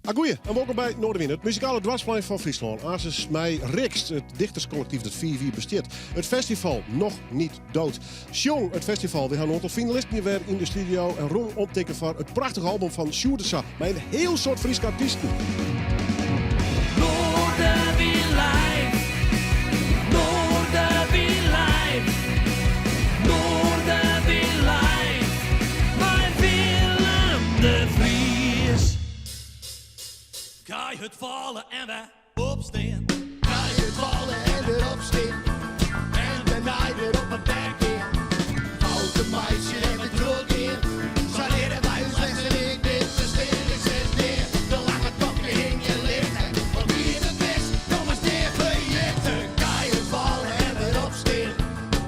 Agoeie en wolkom by Noardewyn, it muzikale doarpsplein fan Fryslân. Aansens mei Rixt, it dichterskollektyf dat 5 jier bestiet. It festival Nog Niet Dood. Sjong it festival. Wy ha in oantal finalisten hjir wer yn de studio en rom omtinken foar it prachtige album fan Sjoerd de Sa mei in hiel soad Fryske artysten. Noardewyn live, Noardewyn live, Noardewyn live, mei Willem de Vries. Keihurd falle en wer opstean. Keihurd falle en wer opstean. En dêrnei wer op 'e bek gean. Fouten meitsje en wer trochgean. Sa leare wy ús lessen yn dit bestean. Ik sis nea, de lange tokken hingje litte. Want wie it it wist, do moatst nea ferjitte. Keihurd falle en wer opstean.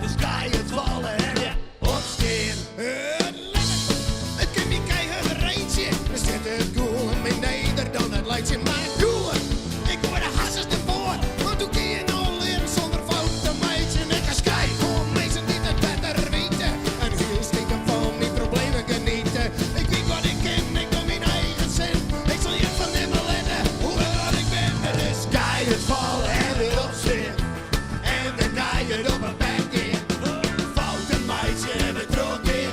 Dus keihurd falle en wer opstean. It libben, it kin my keihurd reitsje. Dan stiet it gûlen my neder dan it laitsjen. Mar goed, ik goai de harsens derfoar. Want hoe kin je no learen sûnder fouten te meitsjen? Ik ha skei oan minsken dy't it better witte. En hiel stikem fan myn problemen geniete. Ik wit wat ik kin, ik doch myn eigen sin. Ik sil jin fernimme litte hoe grut dat ik bin. It is keihurd falle en wer opstean. En dêrnei wer op 'e bek gean. Fouten meitsje en wer trochgean.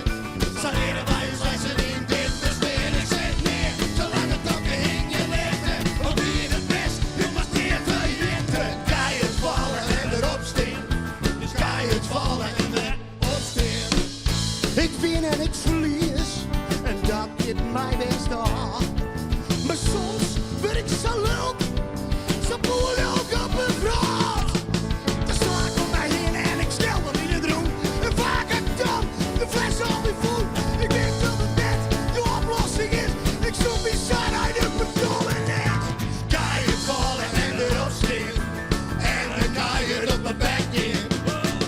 Sa leare wy ús lessen yn dit bestean. Ik sis nea, te lange tokken hingje litte. Want wie it wist, do moatst nea ferjitte. Keihurd falle en wer opstean. Dus keihurd falle en wer opstean. Ik win en ik ferlies en dat giet my bêst ôf. Mar soms wurd ik sa lulk, sa poerlulk op 'e wrâld. De saak om my hinne en ik stel wat yn it rûn. En faak ha ik dan de fles al by fûn. Ik wit dat it net de oplossing is. Ik sûp my sa nei de ferdomme net. Keihurd falle en wer opstean. En wer keihurd op 'e bek gean.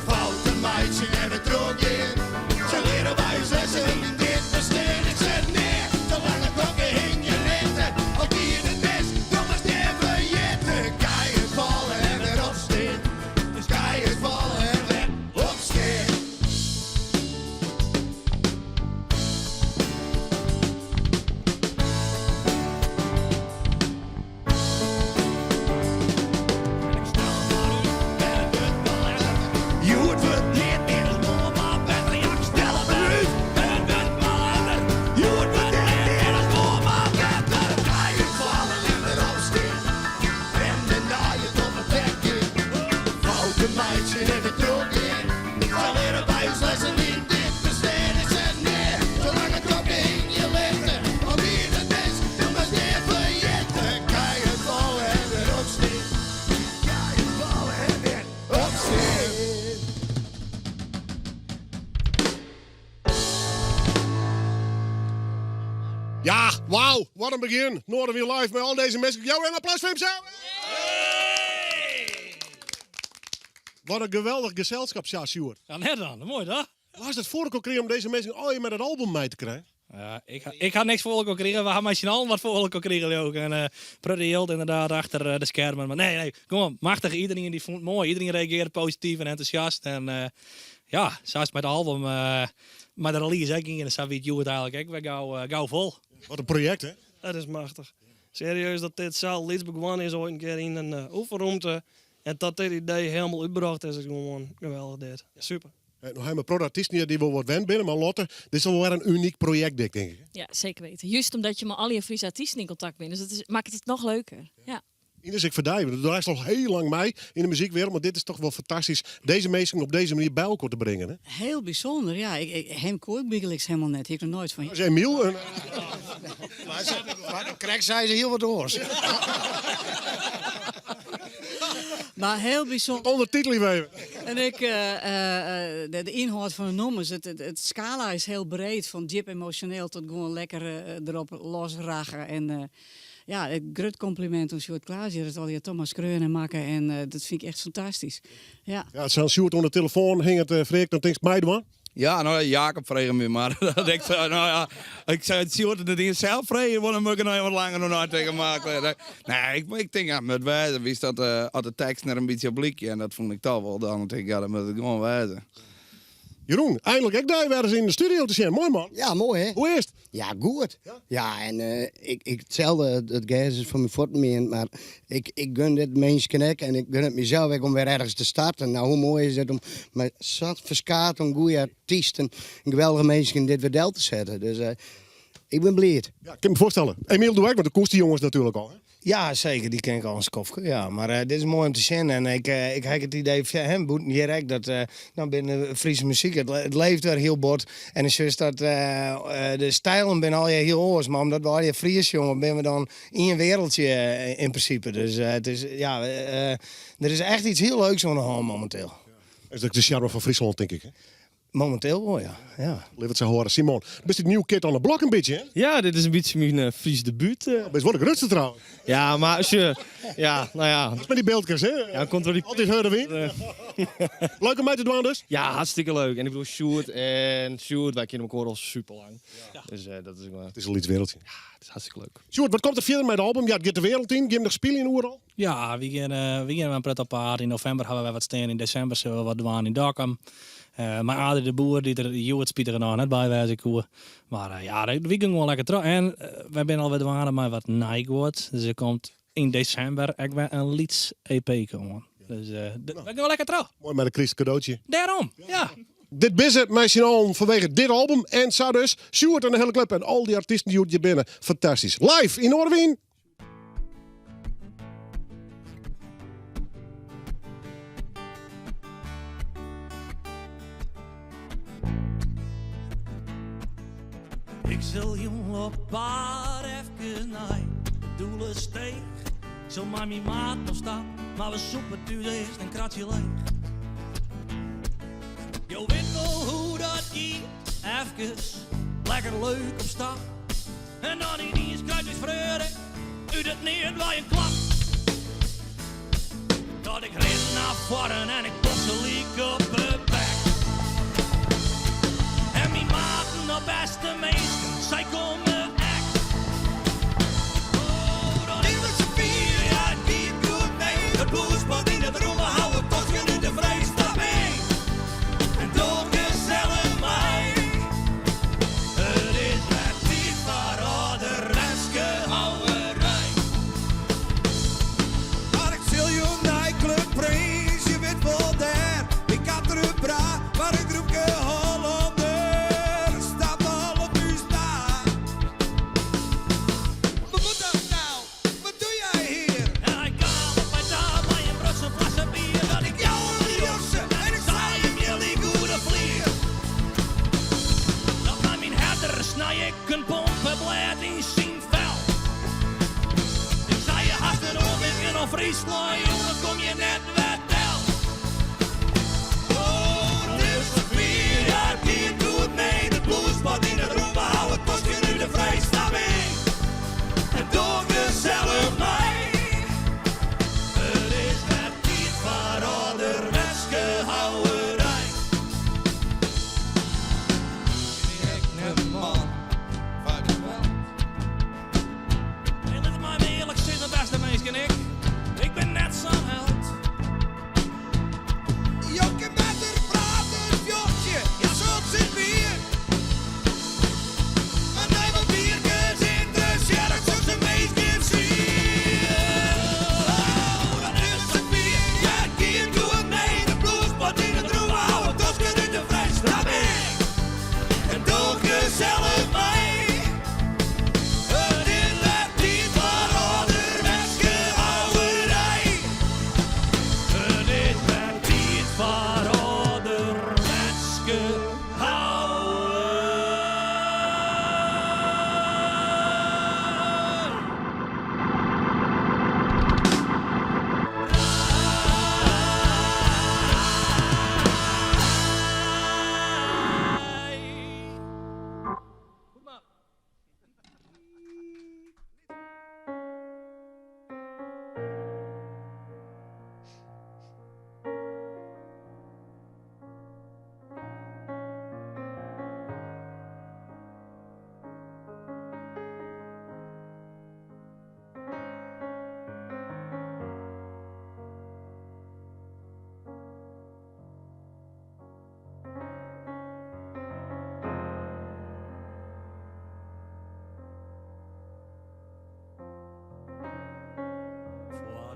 Fouten meitsje en wer trochgean. Sa leare wy ús lessen yn dit bestean. Ik sis nea, te lange tokken hingje litte. Al wie it it bêst, do moatst nea ferjitte. Keihurd falle en wer opstean. Dus keihurd falle en wer opstean. Hjoed wurdt neat mear as moarn mar better. Ja, ik stel it mar út, it wurdt mar letter. Hjoed wurdt neat mear as moarn mar better. Keihurd falle en wer opstean. En dêrnei it op 'e bek gean. Fouten meitsje en wer trochgean. Sa leare wy ús lessen yn dit bestean. Ik sis nea, te lange tokken hingje litte. Al wie it it bêst, do moatst nea ferjitte. Keihurd falle en wer opstean. Keihurd falle en wer opstean. Ja, wauw, wat in begjin. Noardewyn Live mei al dizze minsken. Jou in applaus foar himsels. Wat in geweldich geselskap, sa Sjoerd. Ja, net dan. Moai, toch? Hoe hast it foar elkoar krigen om dizze minsken allegear mei dat album mei te krijen? Ja, ik, ik ha niks foar elkoar krigen. We ha mei syn allen wat foar elkoar krigen, leau ik. En uh, protte jild inderdaad achter eh, de skermen. Mar nee, nee, gewoan machtich. Iedereen dy fûn it moai. Iedereen reagearre posityf en entûsjast. En uh, ja, sa is it mei it album, uh, mei de release ek gien. Sa wie it hjoed eigenlik ek wer gau, uh, gau fol. Wat in projekt, hè? Dat is machtich. Serieus dat dit sa lyts begûn is oait in kear yn in oefenrûmte. En dat dit idee hielendal útbrocht is, is gewoan geweldich dit. Super. No ha we in protte artysten hjir dy't wol wat wend binne, mar Lotte, dit is wol wer in unyk projekt dik, tink ik. Ja, seker weten. Just omdat je mei allegear Fryske artysten yn kontakt binne, dus dat is, makket it noch leuker. Ja. Ines, ek foar dy, want do draaist al hiel lang mei yn de muzykwereld, mar dit is toch wol fantastysk, dizze minsken op dizze manier by elkoar te bringen, hè? Hiel bysûnder, ja. Ik, ik, him koe ik bygelyks hielendal net. Hie ik noch noait fan. Dat is Emiel. En... Maar krekt sei se hiel wat oars. Mar hiel bysûnder. Ondertiteling even. En ik, eh, eh, de, de ynhâld fan de nûmers, it, it, it skala is hiel breed, fan djip emosjoneel tot gewoan lekker eh, derop losragge. En eh, ja, in grut komplimint oan Sjoerd Klaas, dy hat it allegear toch mar skreaun en makke en eh, dat fyn ik echt fantastysk. Ja. Ja, sa'n Sjoerd oan de telefoan hinget, uh, Freek, dan tinkst meidwaan? Ja, no, Jacob frege my mar. Dat ik sei, no ja, ik sei, Sjoerd, dat ien sels frege, want dan moat ik noch wat langer noch neitinke. Maar nee, ik, ik tink, ja, moat wêze. Wist dat, uh, as de tekst der in bytsje op lykje, en dat fûn ik toch wol, dan tink ik, ja, dan moat it gewoan wêze. Jeroen, eindelijk ek dy wer ris yn de studio te sjen. Moai man. Ja, moai hè? Hoe is it? Ja, goed. Ja, en ik, ik, itselde, it gers is foar myn fuotten meand, mar ik, ik gun dit minsken ek en ik gun it mysels ek om wer ergens te starten. Nou, hoe moai is it om mei sa'n ferskaat oan goede artysten en geweldige minsken dit wer del te setten. Dus ik bin bliid. Ja, ik kin my foarstelle. Emiel, do ek, want do kenst dy jonges natuerlik al. Hè? Ja, seker. Dy ken ik al in skoftke. Ja. Mar dit is moai om te sjen. En ik, ik ha it idee, hè, bûten hjir ek, dat no binnen de Fryske muzyk, it leeft wer hiel bot. En dan sjochst dat de stylen binne allegear hiel oars. Mar omdat we allegear Fries sjonge, binne we dan ien wereldje yn prinsipe. Dus it is, ja, der is echt iets hiel leuks oan de hân mominteel. Dat is ek de sjarme fan Fryslân, tink ik. Hè? Mominteel wol, ja. Ja. Litte we it sa hâlde. Simon, bist it new kid on the block in bytsje, hè? Ja, dit is in bytsje myn Fries debút. Bist wol de grutste trouwens. Ja, mar sjoch, ja, no ja. Dat is mei dy bylkes, hè? Ja, komt troch dy... Altyd hurde wyn. Leuk om mei te dwaan dus? Ja, hartstikke leuk. En ik bedoel, Sjoerd en Sjoerd, wy kenne elkoar al super lang. Dus dat is It is in lyts wereldje. Ja, it is hartstikke leuk. Sjoerd, wat komt der fierder mei it album? Ja, it giet de wereld yn. Gean jim noch spyljen oeral? Ja, wy gean, wy gean wer in protte op paad. Yn novimber hawwe wy wat stean. Yn desimber sille we wat dwaan yn Dokkum. Mei Adrie de Boer, dy't der hjoed spitigernôch net by wêze koe. Mar ja, wy gean gewoan lekker troch. En wy binne alwer dwaande mei wat nij guod. Dus der komt yn desimber ek wer in lyts EPke oan. Dus wy gean wol lekker troch. Moai mei de kryst kadootsje. Dêrom, ja. Dit binne se mei syn allen fanwege dit album en sa dus. Sjoerd en de hiele klup en al dy artysten dy't hjir binne. Fantastysk. Live yn Noardewyn! Ik sil jûn op paad efkes nei de Doelesteech. Ik sil mei myn maat op stap, mar we sûpe thús earst in kratsje leech. Jo wit wol hoe dat giet, efkes lekker leuk op stap. En dan yniens krijt ús freon út it neat wei in klap. Dat ik rin nei foaren en ik boks gelyk op 'e bek. En myn maten, de bêste minsken, sy komme ek. Oh, dan is it safier, ja, it giet goed mee. It bloedsport yn it rûme houwe kostjen út de frees stap yn. En doch gesellich mei. It is wer tiid foar âlderwetske houwerij. Mar ik sil jûn nei Club Prins, je wit wol dêr. By Quatre Bras, mar in groepke Hollanders staat al op ús ta. Wat moet dat nou? Wat doe jij hier? En hy kaam op my ta mei in brutsen flesse bier. Dat ik jou de josse en ik sei him jullie goede flier. Dat mei myn herder snij ik in pompeblêd yn syn fel. Ik sei je hast in oanwizing oan Fryslân, jonge, kom je net wer del. Oh, it is safier, ja, it giet goed mee. De bloedsport yn it rûme hou it kostjen út de frees stap yn. En doch gesellich mei. It is wer tiid foar âlderwetske houwerij. Ik de man foar geweld. En lit my earlik sizze, bêste minsken, ik, ik bin net sa'n held.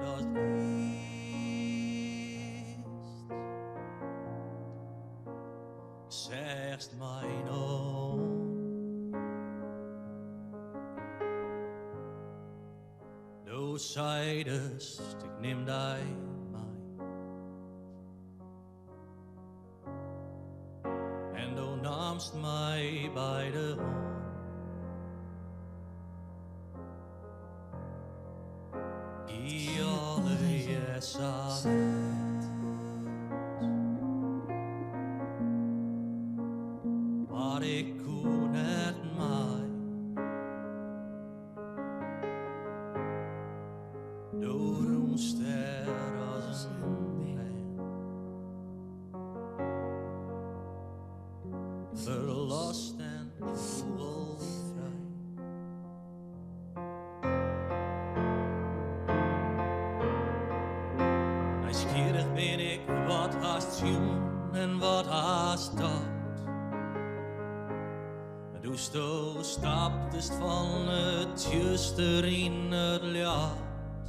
Datst giest. Seachst my no oan. Do seidest, ik nim dy mei. En do naamst my by de hân. Gie allegear sa hurd. Mar ik koe net mei. Do rûnst dêr as in bern. Ferlost en fûgelfrij. Nijsgjirrich bin ik, wat hast sjoen en wat hast tocht? Doe'tsto staptest fan it tsjuster yn it ljocht.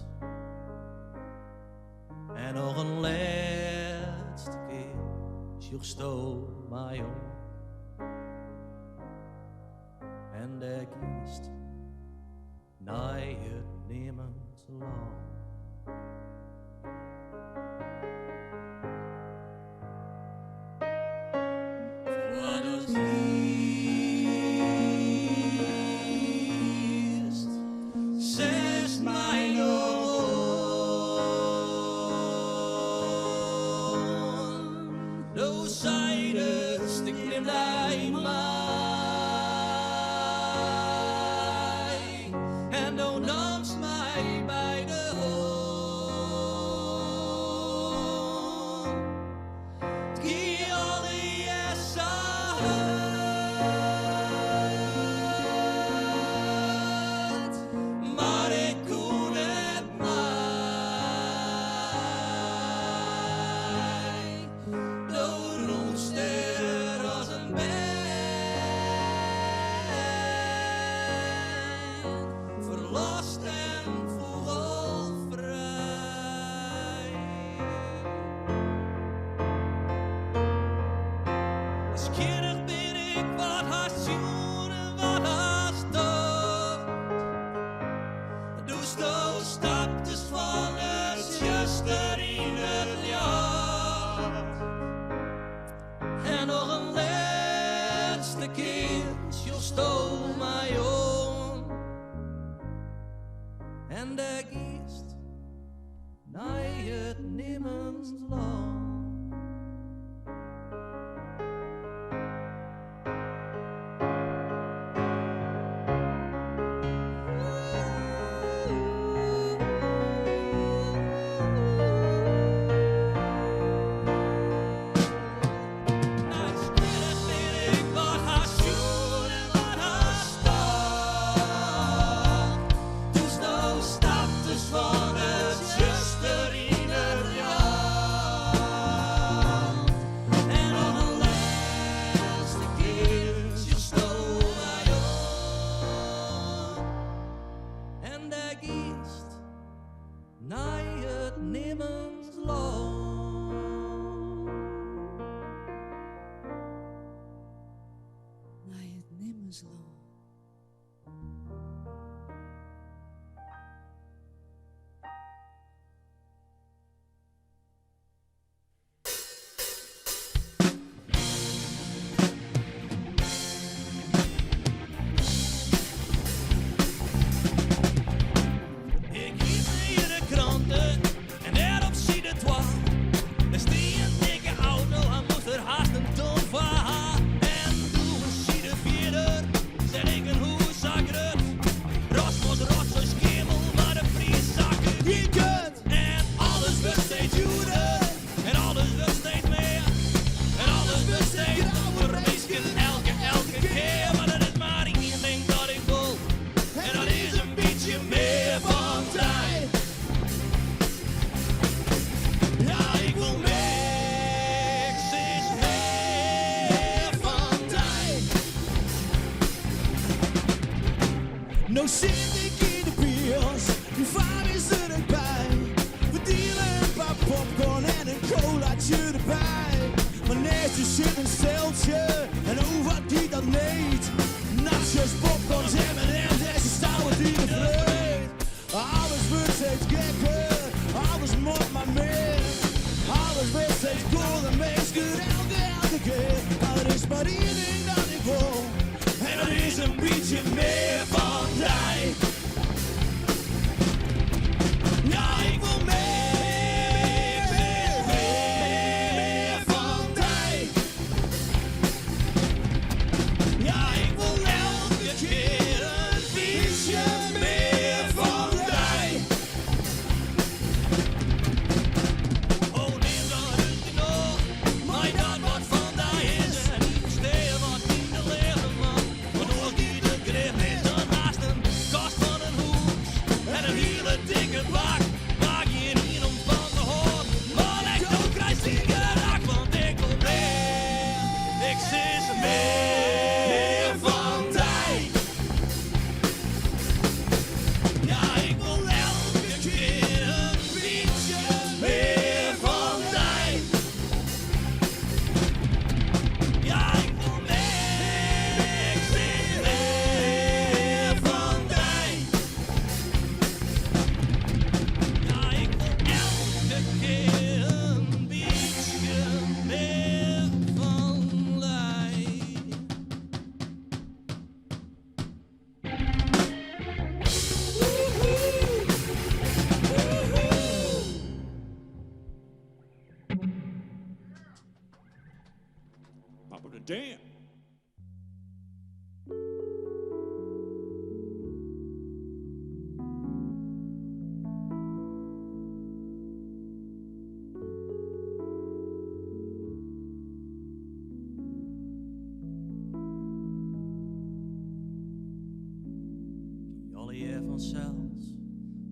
En noch in lêste kear sjochsto my oan. En dêr giest nei it nimmenslân. Foardatst giest, seachst my no oan. Do seidest, ik nim dy mei. En do naamst my by de hân. 't Gie allegear sa hurd, mar ik koe net mei. Do rûnst dêr as in bern, ferlost en fûgelfrij. Nijsgjirrich bin ik, wat hast sjoen en wat hast tocht? Doe'tsto staptest fan it tsjuster yn it ljocht. En noch in lêste kear sjochsto my oan. En dêr giest nei it nimmenslân. Nijsgjirrich bin ik, wat hast sjoen en wat hast tocht? Doe'tsto staptest fan it tsjuster yn it ljocht. En noch in lêste kear sjochsto my oan. En dêr giest nei it nimmenslân. Nei it nimmenslân. Ik iepene de krante en dêrop steeds gekker, alles moet maar meer. Alles wordt steeds cooler, meester, elke, elke keer. Maar er is maar één ding dat ik wil, en dat is een beetje meer van jij. Ja, ik wil meer, meer, meer van jij. Ja, ik wil elke keer een beetje meer van jij. Oh, neem dan het nog, maar dat wat van daar is. En ik versteer wat in de leven, man. Want als die de grip is, dan haast een kast van een hoes. En een hele dikke bak, waar je niet om van te horen. Maar ik doe krijg die gerak, want ik wil meer. Ik zie meer van tijd. Ja, ik wil elke keer een beetje meer van tijd. Ja, ik wil meer, ik zie meer van tijd. Ja, ik wil elke keer een beetje meer van tijd. Papa de damn. Alle vanzelfs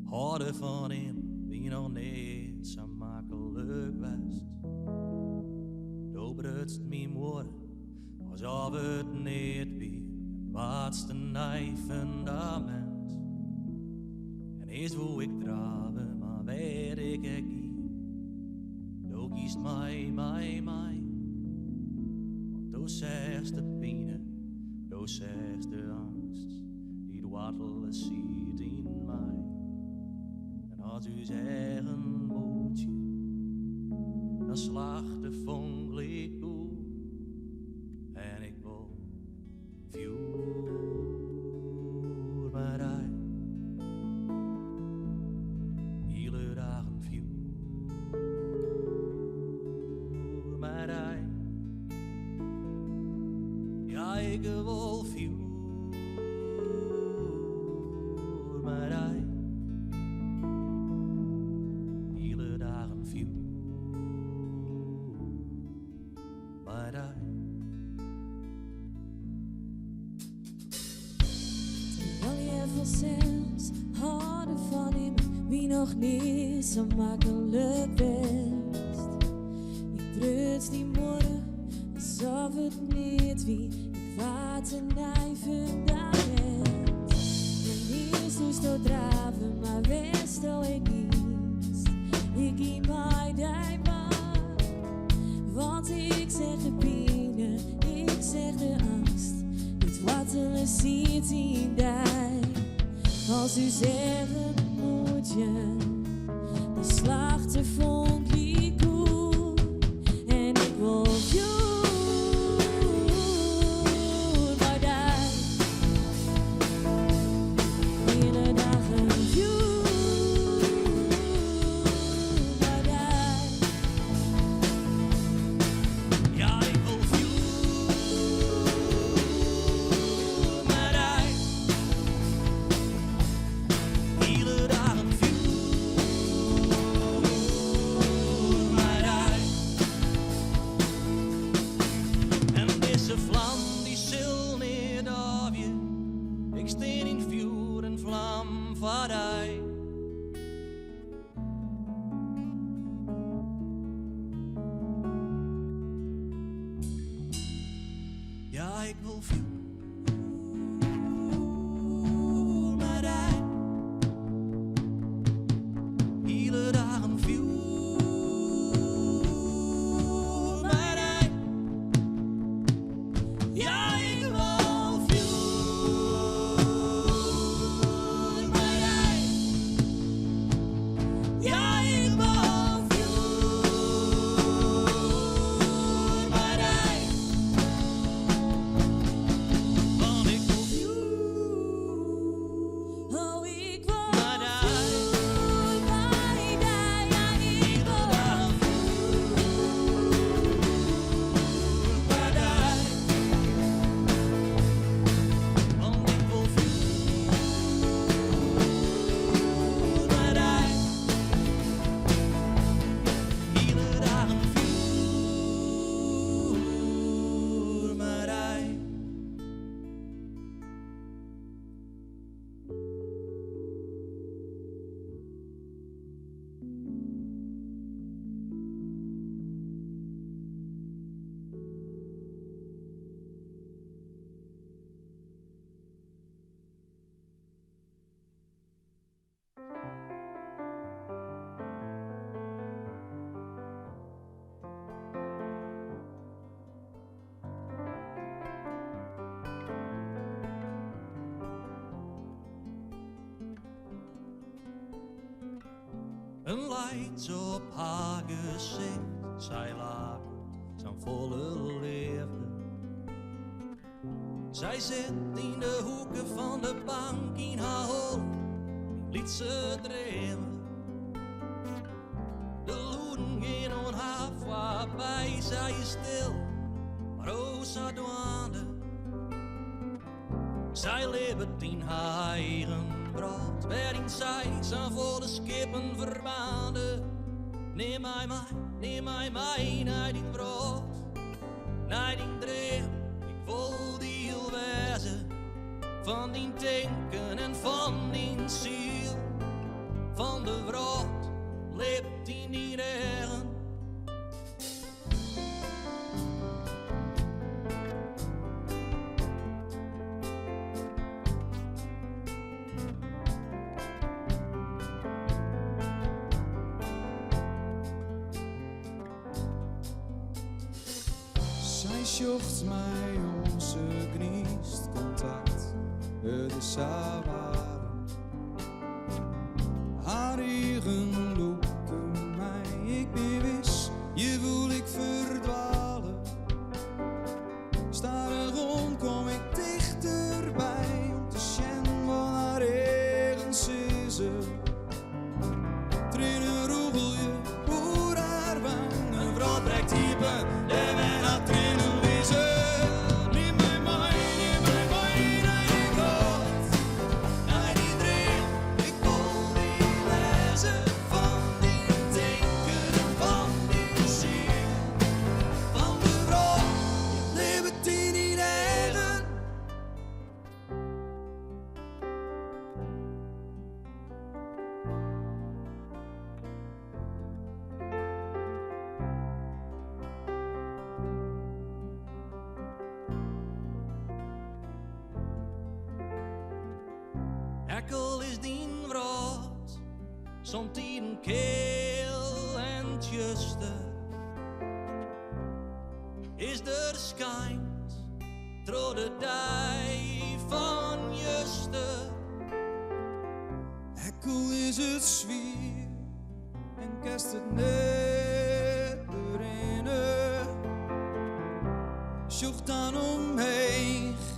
houden van hem, wie nog niet zo makkelijk west. Dobrutst mijn woorden, alsof het niet wie, het laatste nij fundament. En eerst hoe ik draven, maar weet ik ik niet. Do kiest mij, mij, mij. Want do zegt de pijn, do zegt de angst, die dwartelen ziet in mij. En als u zeggen moet je, dan slaagt de vonk goed. En ik wil vuur maar hij. Hele dagen vuur maar hij. Ja, ik wil vuur maar hij. Hele dagen vuur maar hij. Terwijl je vanzelfs houden van hem, wie nog niet zo makkelijk best. Ik pruts die morgen alsof het niet wie, ik waard een nij fundament. En eerst moest ik draven, maar wist al ik niet. Ik ging mij daar maar, want ik zeg de pijn, ik zeg de angst. Dit wortelen ziet in daar. Als u zeggen moet je, dan slaagt de vonk die koel. En ik wil vuur, maar daar. Hele dagen vuur, maar daar. Ja, ik wil vuur, maar hij. Hele dagen vuur, maar hij. En deze vlam die zil niet af je. Ik steen in vuur en vlam voor hij. Ja, ik wil vuur, maar hij. Hele dagen vuur, maar hij. Ja, ik wil vuur, maar hij. In laits op har gesicht, sy laket sa'n folle leafde. Sy sit yn de hoeke fan de bank yn har holle, myn lytse dreamer. De lûden gean oan har foarby, sy is stil, mar o sa dwaande. Sy libbet yn har eigen wrâld, wêryn sy safolle skippen ferbaarnde. Nim my mei, nim my mei nei dyn wrâld, nei dyn dream. Ik wol diel wêze fan dyn tinken en fan dyn siel, fan de wrâld libbet yn dyn eagen. Sy sjocht my oan, se gniist kontakt, it is sa waarm. Har eagen lûke my, ik bin wis, hjir wol ik ferdwale. Stadichoan kom ik tichterby om te sjen wat har eagen sizze. Triennen rûgelje oer har wangen, wrâld brekt iepen, dêr wêr't har triennen lizze. Nim my mei, nim my mei nei dyn wrâld, nei dyn dream. Ik wol diel wêze fan dyn tinken en fan dyn siel, fan de wrâld libbet yn dyn eagen. Ek al is dyn wrâld somtiden kil en tsjuster, is der skynt troch de dei fan juster. Ek al is it swier en kinst it net berinne, sjoch dan omheech,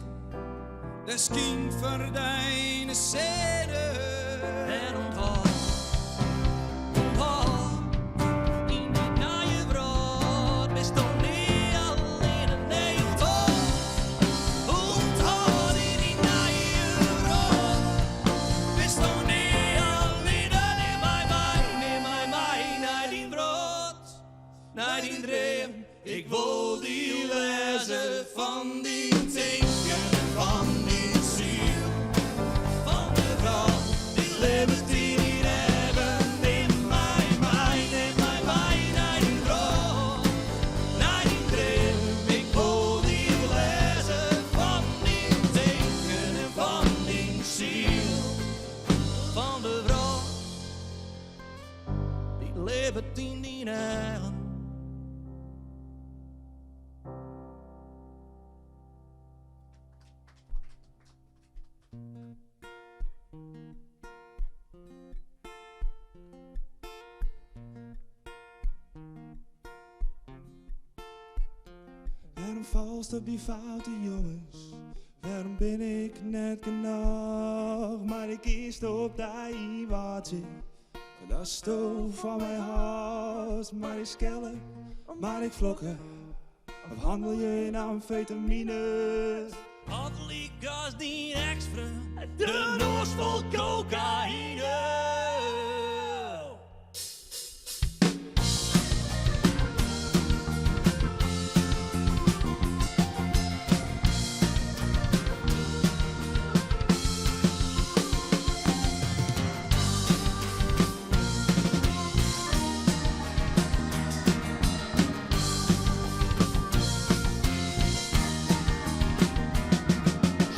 dêr skynt foar dy de sinne. En ûnthâld, ûnthâld, yn dy nije wrâld bisto nea allinne. Nee, ûnthâld, ûnthâld, yn dy nije wrâld bisto nea allinne. Nim my mei, nim my mei nei dyn wrâld, nei dyn dream. Ik wol diel wêze fan dyn tinken en fan dyn siel, fan de wrâld dy't libbet yn dyn eagen. Nim my mei, nim my mei nei dyn wrâld, nei dyn dream. Ik wol diel wêze fan dyn tinken en fan dyn siel, fan de wrâld dy't libbet yn dyn eagen. Wêrom falst op dy foute jonges? Wêrom bin ik net genôch? Mar ik earst op dy wachtsje, datsto fan my hâldst. Mar ik skelle, mar ik flokke, of hannelje yn amfetamine. Of lykas dyn eks-freon, de noas fol kokaïne.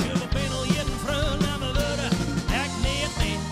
Sjoch, we binne al jierren freonen en we wurde ek neat mear.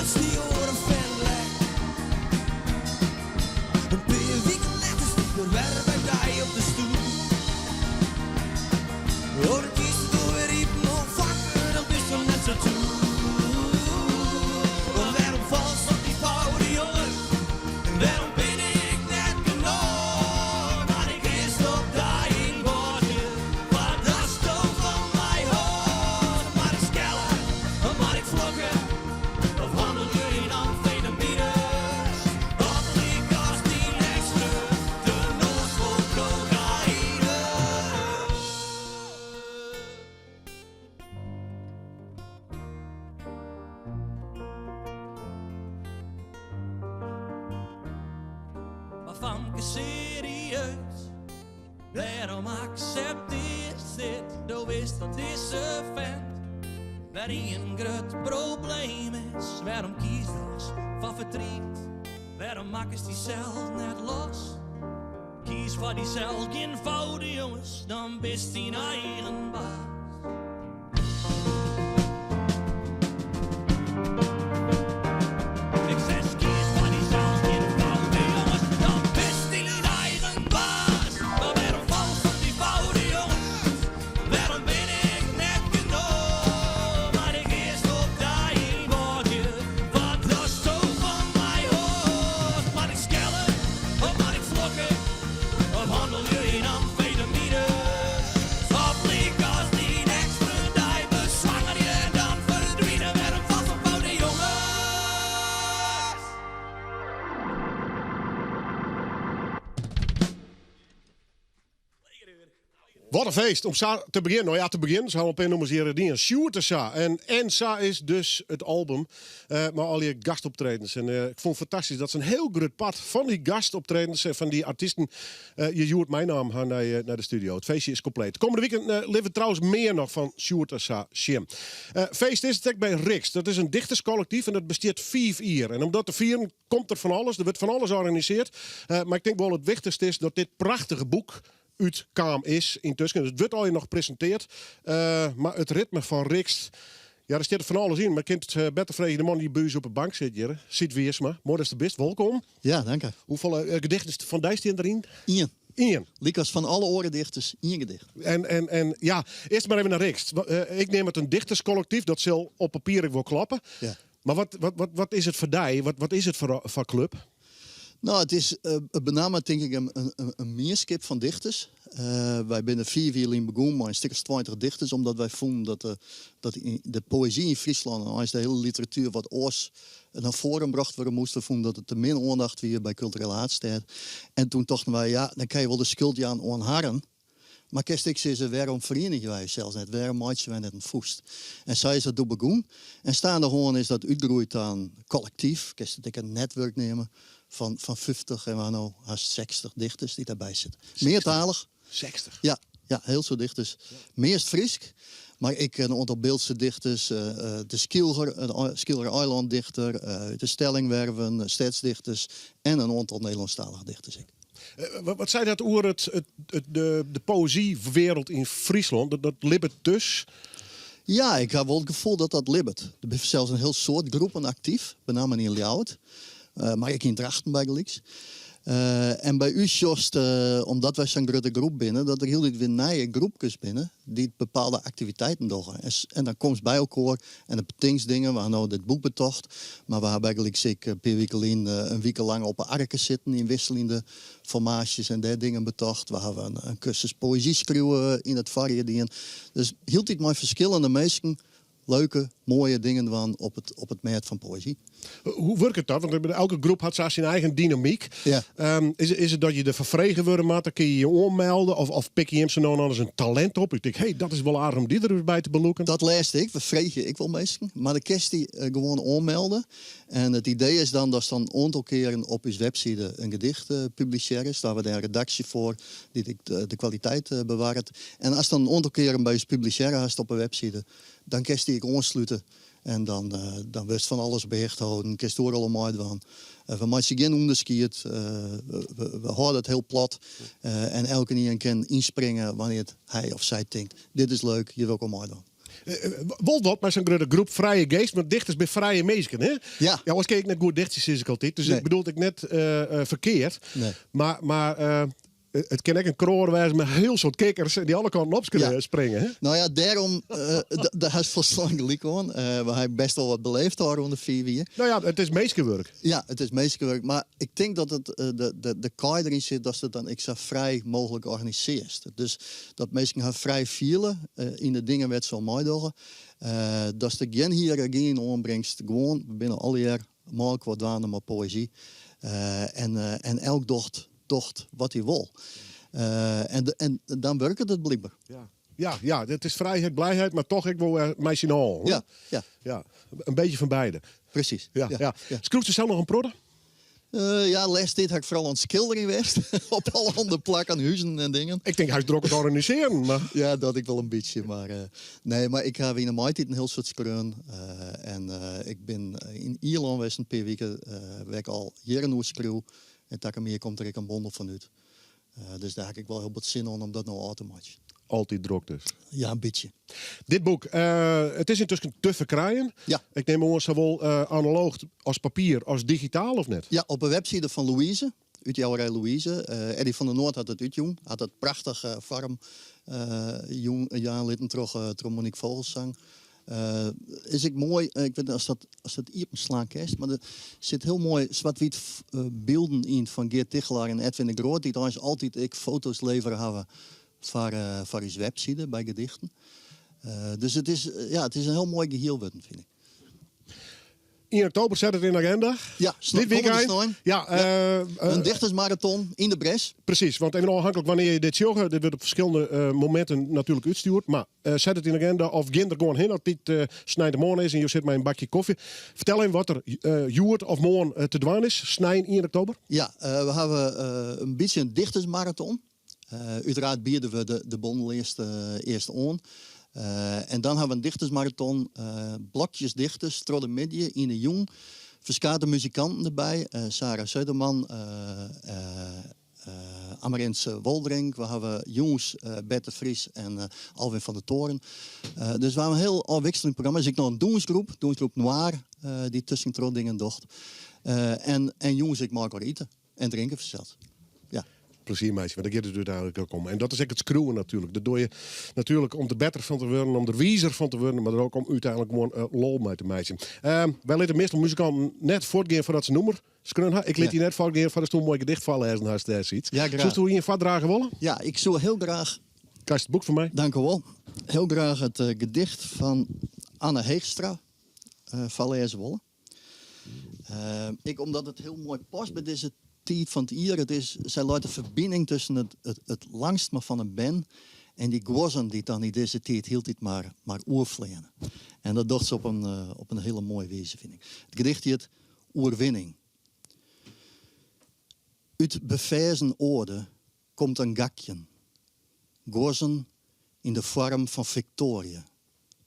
Luts dy oare fan lek. In pear wiken letter stiet er wer by dy op de stoep. Oh, dan kiest de doar wer iepen, oh fanke, dan bist do net sa tûk. Oh, wêrom falst op dy foude jonge? En wêrom bin ik net genôch? Mar ik earst op dy ynwâlje, foar datsto fan my hâldst. Moat ik skelle, moat ik flokke, of hannelje yn amfetamines? Of lykas dyn eks-freon, de noas fol kokaïne? Mar famke serieus, wêrom akseptearst dit? Do witst dat dizze fent wer ien grut probleem is. Wêrom kiest dochs foar fertriet? Wêrom makkest dysels net los? Kies foar dysels, gjin foude jonges, dan bist dyn eigen baas. Ik sis, kies foar dysels, gjin foude jonges, dan bist dyn eigen baas. Mar wêrom falst op dy foude jonges? Wêrom bin ik net genôch? Moat ik earst op dy ynwâlje, foar datsto fan my hâldst? Moat ik skelle of moat ik flokke? Of hannelje yn amfetamines? Of lykas dyn eks-freon dy beswangerje en dan ferdwine? Wêrom falst op foude jonges? Wat in feest om sa te begjinnen. No ja, te begjinnen, se hawwe in pear nûmers hjir dien. Sjoerd en sa. En En sa is dus it album eh, mei al dy gastoptredens. En eh, ik fûn it fantastysk dat se in hiel grut part fan dy gastoptredens en fan dy artysten eh, hjir hjoed meinaam ha nei, nei de studio. It feestje is kompleet. Kommende wiken eh, litte we trouwens mear noch fan Sjoerd en sa sjen. Eh, feest is it ek by Rixt. Dat is in dichterskollektyf en dat bestiet fiif jier. En om dat te fieren komt der fan alles. Der wurdt fan alles organisearre. Eh, mar ik tink wol it wichtichste is dat dit prachtige boek útkaam is yntusken. It wurdt allegear noch presintearre. Eh, mar it ritme fan Rixt, ja, der stiet fan alles yn. Mar ik kin it eh, better freegje de man dy't by ús op de bank sit hjir, Syt Wiersma. Moai datst der bist, wolkom. Ja, dank. Hoefolle eh, gedichten fan dy stean deryn? Ien. Ien. Lykas fan alle oare dichters, ien gedicht. En ja, earst mar even nei Rixt. Ik neam it in dichterskollektyf, dat sil op papier ek wol kloppe. Ja. Mar wat is it foar dy? Wat is it foar klup? No, it is uh, benammen tink ik in mienskip fan dichters. Uh, wy binne fiif jier lyn begûn mei in stik as 20 dichters, omdat wy fûnen dat de, dat de poëzy yn Fryslân en eins de hiele literatuer wat oars nei foaren brocht wurde moast. We fûnen dat it te min oandacht wie by Kulturele Haadstêd. En toen tochten wy, ja, dan kinne je wol de skuld jaan oan harren. Mar kinst ek sizze, wêrom ferienigje wy ússels net? Wêrom meitsje wy net in fûst? En sa is dat doe begûn. En steandehoan is dat útgroeid ta in kollektyf, kinst it ek in netwurk neame, fan, fan 50 en we ha no hast 60 dichters dy't dêrby sitte. Meartalich. 60? Ja, ja, hiel soad dichters. Meast Frysk, mar ek in oantal Biltse dichters, de Skylger, de Skylger eilanddichter, út de Stellingwerven, stedsdichters en in oantal Nederlânsktalige dichters ek. Wat seit dat oer de poëzywereld yn Fryslân? Dat libbet dus? Ja, ik ha wol it gefoel dat dat libbet. Der binne sels in hiel soad groepen aktyf, benammen yn Ljouwert, mar ek yn Drachten bygelyks. En by ús sjochst, omdat wy sa'n grutte groep binne, dat der hieltyd wer nije groepkes binne dy't bepaalde aktiviteiten dogge. En dan komst by elkoar en dan betinkst dingen. We ha no dit boek betocht, mar we ha bygelyks ek in pear wike lyn in wike lang op 'e arke sitten yn wikseljende formaasjes en dêr dingen betocht. We hawwe in kursus poëzy skriuwe yn it foarjier dien. Dus hieltyd mei ferskillende minsken leuke, moaie dingen dwaan op it mêd fan poëzy. Hoe wurket dat? Want elke groep hat sa syn eigen dynamyk. Ja. Is it dat je derfoar frege wurde moatte? Kinne je je oanmelde? Of pikke jim sa no en dan ris in talint op? Ik tink, hé, dat is wol aardich om dy der ris by te belûken. Dat lêste ek. We freegje ek wol minsken. Mar dan kinst dy gewoan oanmelde. En it idee is dan datst dan in oantal kearen op ús webside in gedicht publisearrest. Dêr hawwe we in redaksje foar dy't ek de kwaliteit bewarret. En ast dan in oantal kearen by ús publisearre hast op 'e webside, dan kinst dy ek oanslute. En dan, dan wurdst fan alles op 'e hichte holden, kinst oeral oan meidwaan. We meitsje gjin ûnderskied, we hâlde it hiel plat. En elkenien kin ynspringe wannear't hy of sy tinkt, dit is leuk, hjir wol ik oan meidwaan. Wol dat mei sa'n grutte groep frije geast, want dichters binne frije minsken, hè? Ja. Ja, oars kin ik net goed dichtsje, sis ik altyd. Dus Nee. ik bedoel it ek net ferkeard. Nee. Mar it kin ek in kroar wêze mei hiel soad kikkers dy't alle kanten op springe, hè? No ja, dêrom, dêr hast folslein gelyk oan. We ha bêst wol wat beleefd ôfrûne 5 jier. No ja, it is minskewurk. Ja, it is minskewurk. Mar ik tink dat it, de kaai deryn sit datst it dan ek sa frij mooglik organisearrest. Dus dat minsken har frij fiele yn de dingen wêr't se oan meidogge. Datst der gjin hiërargy yn oanbringst. Gewoan, we binne allegear mei elkoar dwaande mei poëzy. En elk docht wat hy wol. En dan wurket it blykber. Ja, ja, ja, it is frijheid, blijheid, mar toch ek wol mei syn allen. Ja, ja. Ja, in bytsje fan beide. Presys. Ja, ja. Skriuwst do sels noch in protte? Ja, lêste tiid ha ik foaral oan it skilderjen west. Op allerhande plakken, huzen en dingen. Ik tink, hy is drok oan it organisearjen. Mar... Ja, dat ek wol in bytsje. Mar, nee, mar ik ha yn de maitiid in hiel soad skreaun. En ik bin yn Ierlân west in pear wiken, wêr't ik al jierren oer skriuw. En takom jier komt der ek in bondel fan út. Dus dêr ha ik wol hiel bot sin oan om dat no ôf te meitsjen. Altyd drok dus? Ja, in bytsje. Dit boek, it is yntusken te ferkrijen. Ja. Ik nim oan sawol analooch as papier as digitaal, of net? Ja, op de webside fan Louise, útjouwerij Louise. Eddy van der Noord hat it útjûn, hat it prachtich foarm jûn, jaan litten troch Monique Vogelzang. Is ek moai, ik wit net oftst dat, oftst dat iepenslaan kinst, mar der sit hiel moai swart-wyt bylden yn fan Geart Tigchelaar en Edwin de Groot, dy't eins altyd ek foto's levere hawwe foar ús webside by gedichten. Dus it is, ja, it is in hiel moai gehiel wurden, fyn ik. 1 oktober set it yn de agenda. Ja, Dit kommende weekend. snein. Ja, In dichtersmaraton yn de Bres. Presys, want even ôfhinklik wannear't je dit sjogge, dit wurdt op ferskillende mominten natuerlik útstjoerd, mar set it yn de agenda of gean der gewoan hinne as dit sneintemoarn is en jo sitte mei in bakje kofje. Fertel even wat der hjoed of moarn te dwaan is, snein 1 oktober. Ja, we hawwe in bytsje in dichtersmaraton. Uteraard biede we de bondel earst oan. En dan hawwe we in dichtersmaraton, blokjes dichters troch de middei yn de jûn. Ferskate muzikanten derby, Sarah Söderman, Amarins Woldring. We hawwe jûns Bert de Vries en Alwin van der Toren. Dus we hawwe in hiel ôfwikseljend programma. Der is ek noch in dûnsgroep, dûnsgroep Noir, dy't tuskentroch dingen docht. En jûns ek mei elkoar ite en drinke fansels. Ja. Plezier meitsje, want dêr giet it úteinlik ek om. En dat is ek it skriuwen natuerlik. Dat dogge je natuerlik om der better fan te wurden, om der wizer fan te wurden, mar ek om úteinlik gewoan lol mei te meitsjen. Wy litte meastal muzikanten net fuortgean foardat se nûmer skreaun ha. Ik lit dy net fuortgean foardatst in moai gedicht foarlêzen hast dêrsyts. Ja, graach. Soesto ien foardrage wolle? Ja, ik soe hiel graach... Krijst it boek fan my? Dank u wol. Hiel graach it gedicht fan Anne Heegstra foarlêze wolle. Ek omdat it hiel moai past by dizze tiid fan it jier. It is, sy leit de ferbining tusken it langstme fan in bern en dy guozzen dy't dan yn dizze tiid hieltyd mar oerfleane. En dat docht se op in hiele moaie wize, fyn ik. It gedicht hjit Oerwinning. Ut beferzen oarde komt in gakjen. Guozzen yn de foarm fan fiktoarje,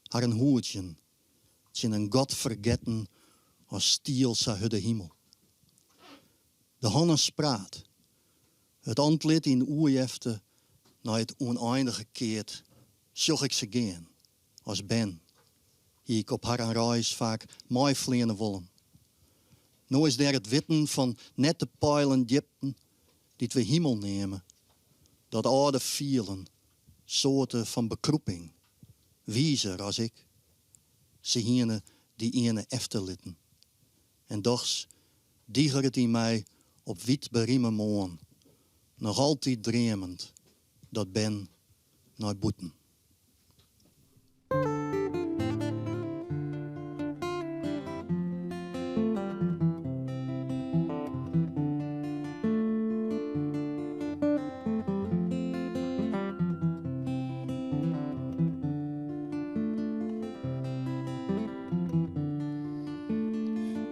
harren hoedzjen tsjin in godfergetten as stiel sa hurde himel. De hannen spraat, it antlit yn oerjefte nei it ûneindige keard, sjoch ik se gean, as bern hie ik op harren reis faak meifleane wollen. No is dêr it witten fan net te peilen djipten dy't we himel neame, dat âlde fielen, soarte fan bekrûping, wizer as ik. Se hiene dy earne efterlitten. En dochs digeret yn my op wiet berime moarn, noch altyd dreamend, dat bern nei bûten.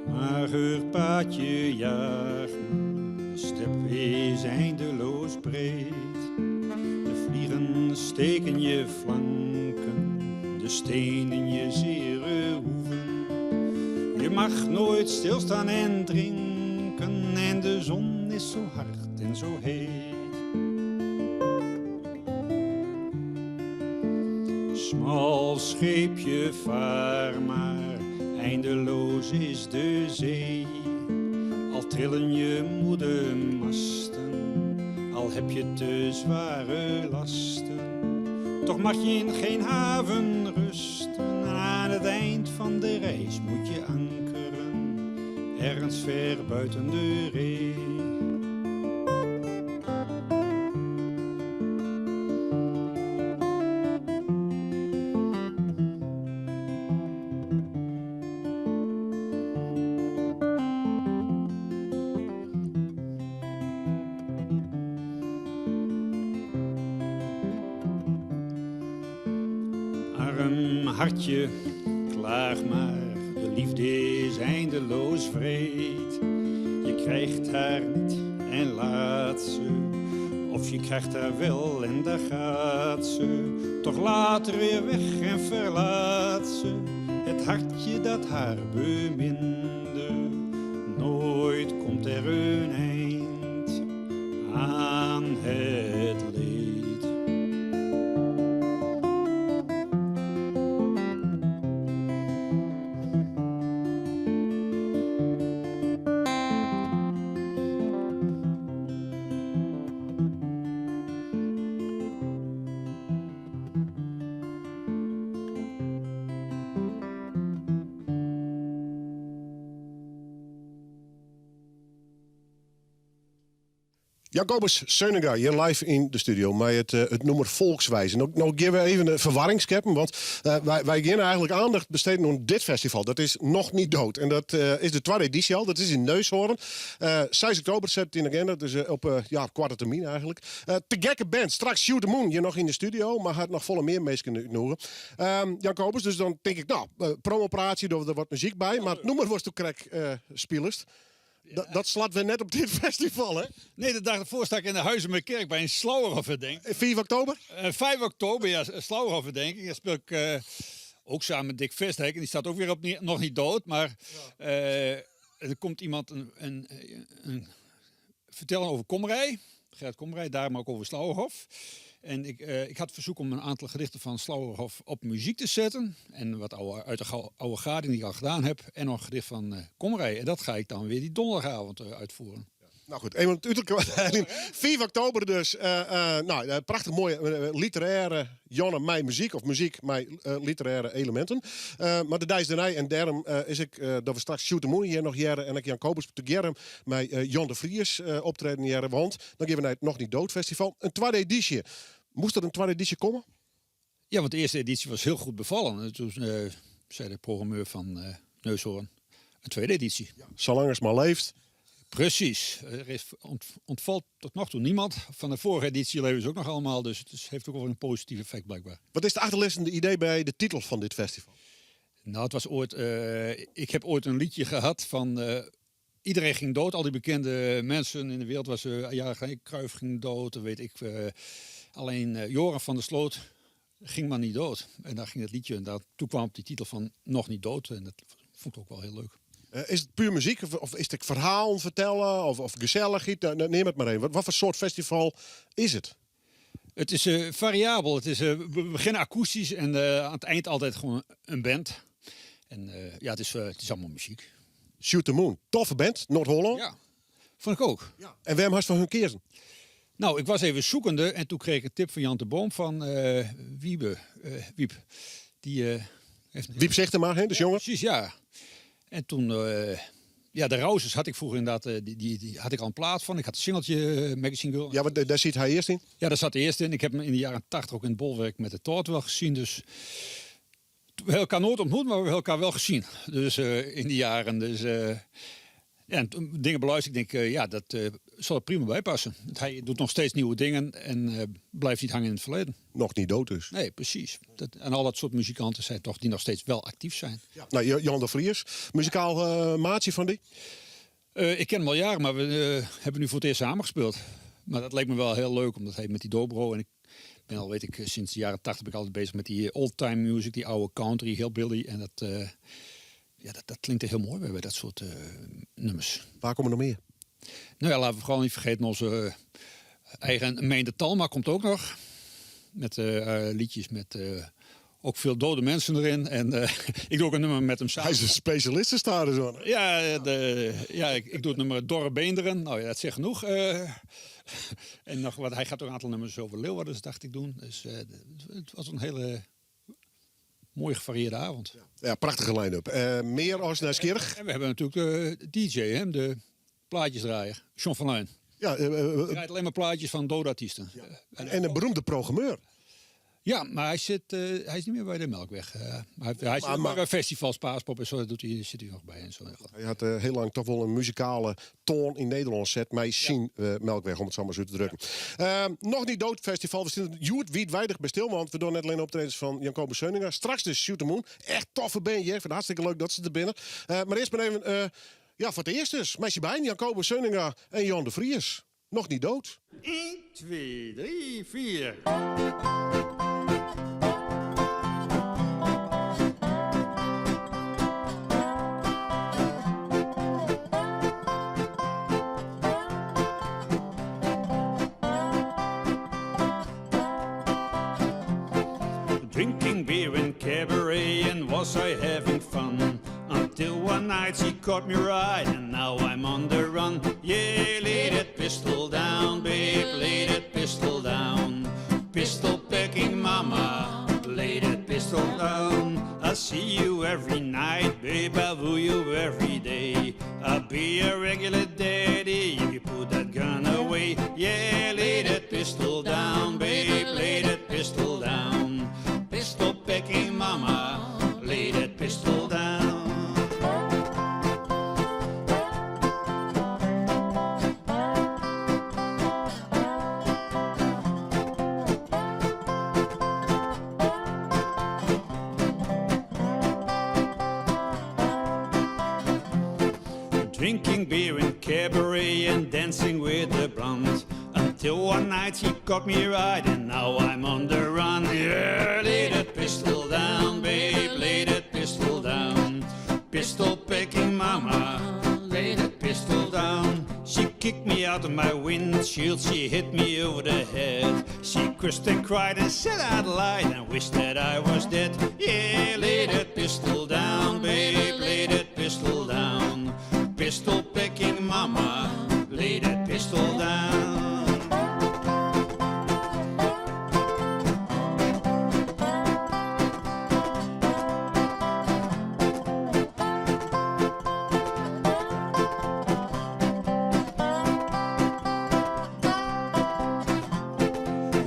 Mager paadje jaagt me, de step is eindeloos breed. De vliegen steken je flanken, de stenen je zere hoeven. Je mag nooit stilstaan en drinken en de zon is zo hard en zo heet. Smal Al scheepje vaar maar, eindeloos is de zee. Al trillen je moede masten, al heb je te zware lasten. Toch mag je in geen haven rusten, aan het eind van de reis moet je ankeren, ergens ver buiten de ree. Arm hartje, klaag maar, de liefde is eindeloos wreed. Je krijgt haar niet en laat ze, of je krijgt haar wel en daar gaat ze. Toch later weer weg en verlaat ze het hartje dat haar beminde. Nooit komt er een eind aan het leed. Jacobus Seunnenga, hier live in de studio met het, het nummer Volkswijze. Nou, nou geven we even de verwarring scheppen, want wij gaan eigenlijk aandacht besteden aan dit festival. Dat is nog niet dood. En dat is de tweede editie al, dat is in Neushoorn. 6 oktober zet het in de agenda, dus op ja, kwarte termijn eigenlijk. Te gekke band, straks Shoot the Moon hier nog in de studio, maar had nog volle meer mensen kunnen uitnodigen. Jacobus, dus dan denk ik, nou, promopraatje, er wordt muziek bij, maar het nummer was toen krek spelers. Dat slaat we net op dit festival, hè? Nee, de dag ervoor sta ik in de Huizumerkerk bij een Slauerhoffherdenking. 5 oktober? 5 oktober, ja, Slauerhoffherdenking. Daar speel ik ook samen met Dick Vesthek. En die staat ook weer op nog niet dood. Maar er komt iemand een vertellen over Komrij. Gerrit Komrij, daarom ook over Slauerhoff. En ik had verzoek om een aantal gedichten van Slauerhoff op muziek te zetten. En wat oude, uit de oude gading die ik al gedaan heb. En nog een gedicht van Komrij. En dat ga ik dan weer die donderdagavond uitvoeren. Ja. Nou goed, even het uiterlijk. 5 oktober dus. Nou, prachtig mooie literaire Jonne Mei muziek. Of muziek met literaire elementen. Maar de Dijs daarna en daarom is ik dat we straks Shoot the Moon hier nog jaren. En ik Jan Kobus te Germ met Jan de Vries optreden jaren. Want dan gaan we naar het Nog Niet Dood Festival. Een tweede editie. Moest er een tweede editie komen? Ja, want de eerste editie was heel goed bevallen. En toen zei de programmeur van Neushoorn een tweede editie. Ja, zolang het maar leeft. Precies. Er ontvalt tot nog toe niemand. Van de vorige editie leven ze ook nog allemaal. Dus het heeft ook wel een positief effect blijkbaar. Wat is het achterliggende idee bij de titel van dit festival? Nou, het was ooit, ik heb ooit een liedje gehad van iedereen ging dood. Al die bekende mensen in de wereld was, ja, Cruijff ging dood, dat weet ik. Alleen Joran van der Sloot ging maar niet dood. En daar ging het liedje en daar, toen kwam op die titel van Nog Niet Dood. En dat vond ik ook wel heel leuk. Is het puur muziek of is het verhaal vertellen of gezelligheid? Nou, neem het maar even. Wat voor soort festival is het? Het is variabel. We beginnen akoestisch en aan het eind altijd gewoon een band. En ja, het is allemaal muziek. Shoot the Moon, toffe band, Noord-Holland. Ja, vond ik ook. Ja. En waarom had je van hun keersen? Nou, ik was even zoekende en toen kreeg ik een tip van Jan de Boom van Wiebe. Wiep. Die heeft Wiep zegt er maar, hè, dus jongen. Precies, ja. En toen, ja, de Rousers had ik vroeger inderdaad, die had ik al een plaat van. Ik had een singeltje, Magazine Girl. Ja, want daar zit hij eerst in? Ja, daar zat hij eerst in. Ik heb hem in de jaren 80 ook in het Bolwerk met de Toort wel gezien. Dus we hebben elkaar nooit ontmoet, maar we hebben elkaar wel gezien. Dus in die jaren. Dus, ja, en toen dingen beluisterd, ik denk, ja, dat zal er prima bij passen. Want hij doet nog steeds nieuwe dingen en blijft niet hangen in het verleden. Nog niet dood dus. Nee, precies. En al dat soort muzikanten zijn toch die nog steeds wel actief zijn. Ja. Nou, Jan de Vries, muzikaal maatje van die? Ik ken hem al jaren, maar we hebben nu voor het eerst samengespeeld. Maar dat leek me wel heel leuk, omdat hij met die dobro... En ik ben al, weet ik, sinds de jaren 80 ben ik altijd bezig met die old-time music, die oude country, hillbilly. En dat klinkt er heel mooi bij, bij dat soort nummers. Waar komen er nog meer? Nou ja, laten we vooral niet vergeten onze eigen Meindert Talma komt ook nog. Met liedjes met Ook veel dode mensen erin. En ik doe ook een nummer met hem samen. Hij is een specialist in stadion. Ja, ja ik doe het nummer Dorre Beenderen. Nou ja, dat zegt genoeg. En nog wat, hij gaat ook een aantal nummers over Leeuwarden, dus dacht ik doen. Dus het was een hele mooie gevarieerde avond. Ja, prachtige line-up. Meer als nieuwsgierig. En we hebben natuurlijk de DJ, hè, de plaatjesdraaier, John van Luijn. Ja, Hij draait alleen maar plaatjes van dode artiesten. Ja. En een beroemde programmeur. Ja, maar hij is niet meer bij de Melkweg. Hij zit maar bij festivals, Paaspop en zo, dat doet hij, zit hij nog bij. En zo. Hij had heel lang toch wel een muzikale toon in Nederland zet. Mij zien Melkweg, om het zo maar zo te drukken. Nog niet dood festival. We zitten Joert Wiet Weidig bij stil, want we doen net alleen optredens van Jacoba Seuninga. Straks dus Shoot the Moon. Echt toffe bandje. Ik vind het hartstikke leuk dat ze er binnen. Maar eerst maar even, ja, voor het eerst dus. Meisje Bijn, Jacoba Seuninga en Jan de Vries. Nog niet dood. 1, 2, 3, 4. Drinking beer in cabaret and was I having fun until one night she caught me right and now I'm on the run. Yeah, lay that pistol down, babe, lay that pistol down. Pistol packing mama, lay that pistol down. I see you every night, babe, I woo you every day. I'll be a regular daddy if you put that gun away. Yeah, lay that pistol down, babe, lay that pistol down. Pistol packing mama, lay that pistol down. Drinking beer in cabaret and dancing with the blonde. Until one night she caught me right and now I'm on the run. Yeah, lay that pistol down, babe, lay that pistol down. Pistol picking mama, lay that pistol down. She kicked me out of my windshield, she hit me over the head. She cursed and cried and said I'd lied and wished that I was dead. Yeah, lay that pistol down, babe, lay that pistol down. Pistol picking mama, lay that pistol down.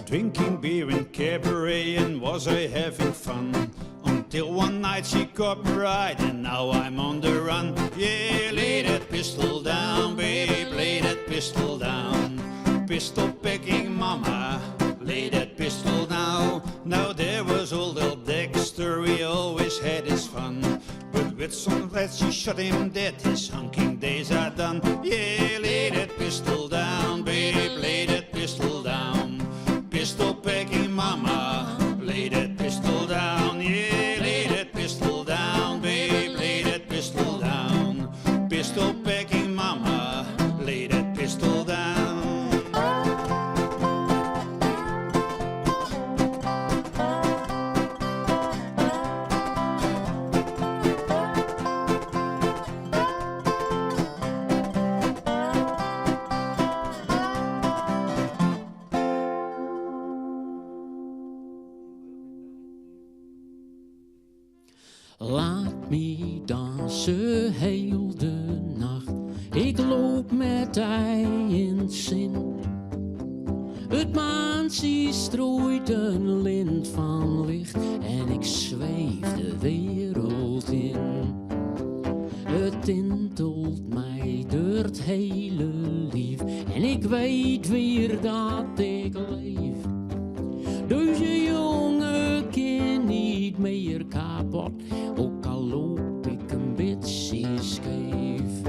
Drinking beer in cabaret and was I having fun? Until one night she caught me right and now I'm on the run. Yeah, lay that pistol down, babe, lay that pistol down. Pistol picking mama, lay that pistol down. Now there was old old Dexter, he always had his fun. But with some lead she shot him dead, his hunking days are done. Yeah, lay that pistol down, babe, lay that pistol down. Pistol picking mama, lay that pistol down. Yeah, lay that pistol down, babe, lay that pistol down. Pistol picking mama, lay that pistol down. Laat me dansen heel de nacht. Ik loop met hij in zin. Het maantje strooit een lint van licht en ik zweef de wereld in. Het tintelt mij door het hele lief en ik weet weer dat ik leef. Deze jongen kan niet meer kapot, ook al loop ik een beetje scheef.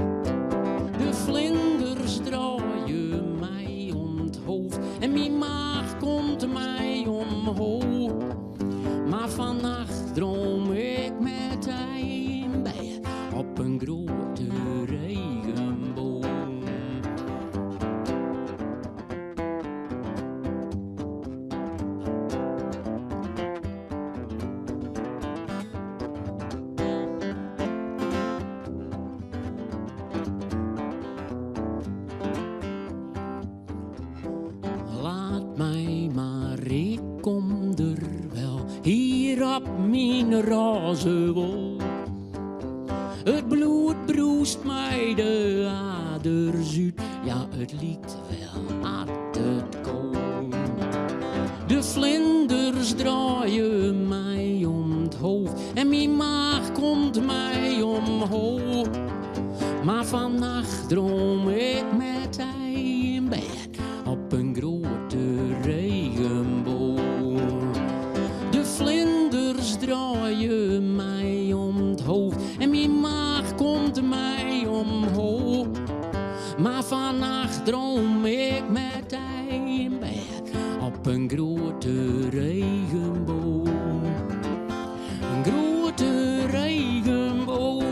De vlinders draaien mij om het hoofd en mijn maag komt mij omhoog. Maar vannacht droom ik met hij in bed op een grote regenboog. myn rôze wol. It bloed brûst my de aders út, ja it liket wel at it koal. De flinders draaie my om 't hoofd en myn maach komt my omheech. Mar fannacht droom ik met dy yn bêd op in grutte regenboach. De flinders draaie my om 't hoofd en myn maach komt my omheech. Mar fannacht droom ik met dy yn bêd op in grutte regenboach. In grutte regenboach.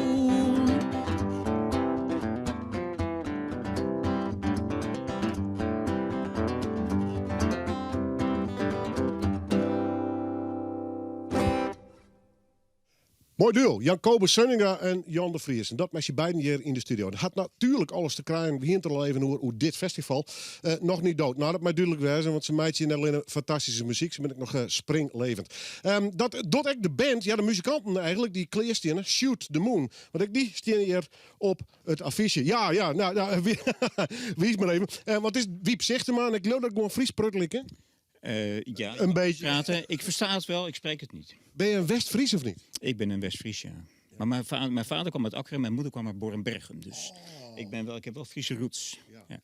Moai duo, Jankobus Seunnenga en Jan de Vries. En dat mei syn beiden hjir yn de studio. Dat hat natuerlik alles te krijen, we hiene it der al even oer, oer dit festival. Eh, Nog Niet Dood. Nou, dat mei dúdlik wêze, want se meitsje net allinne fantastyske muzyk, se binne ek noch eh, springlevend. Dat docht ek de band, ja, de muzikanten eigentlik, dy't klear steane, Shoot the Moon. Want ek dy steane hjir op it affysje. Ja, ja, nou, nou wiis mar even. Eh, want it is Wyb Sigtema en ik leau dat ik gewoan Frysk pruttelje kin. Ja, Een beetje. Praten. Ik versta het wel, ik spreek het niet. Ben je een West-Fries of niet? Ik ben een West-Fries, ja. Maar mijn vader kwam uit Akkrum en mijn moeder kwam uit Boornbergum. Dus ik heb wel Friese roots. Ja.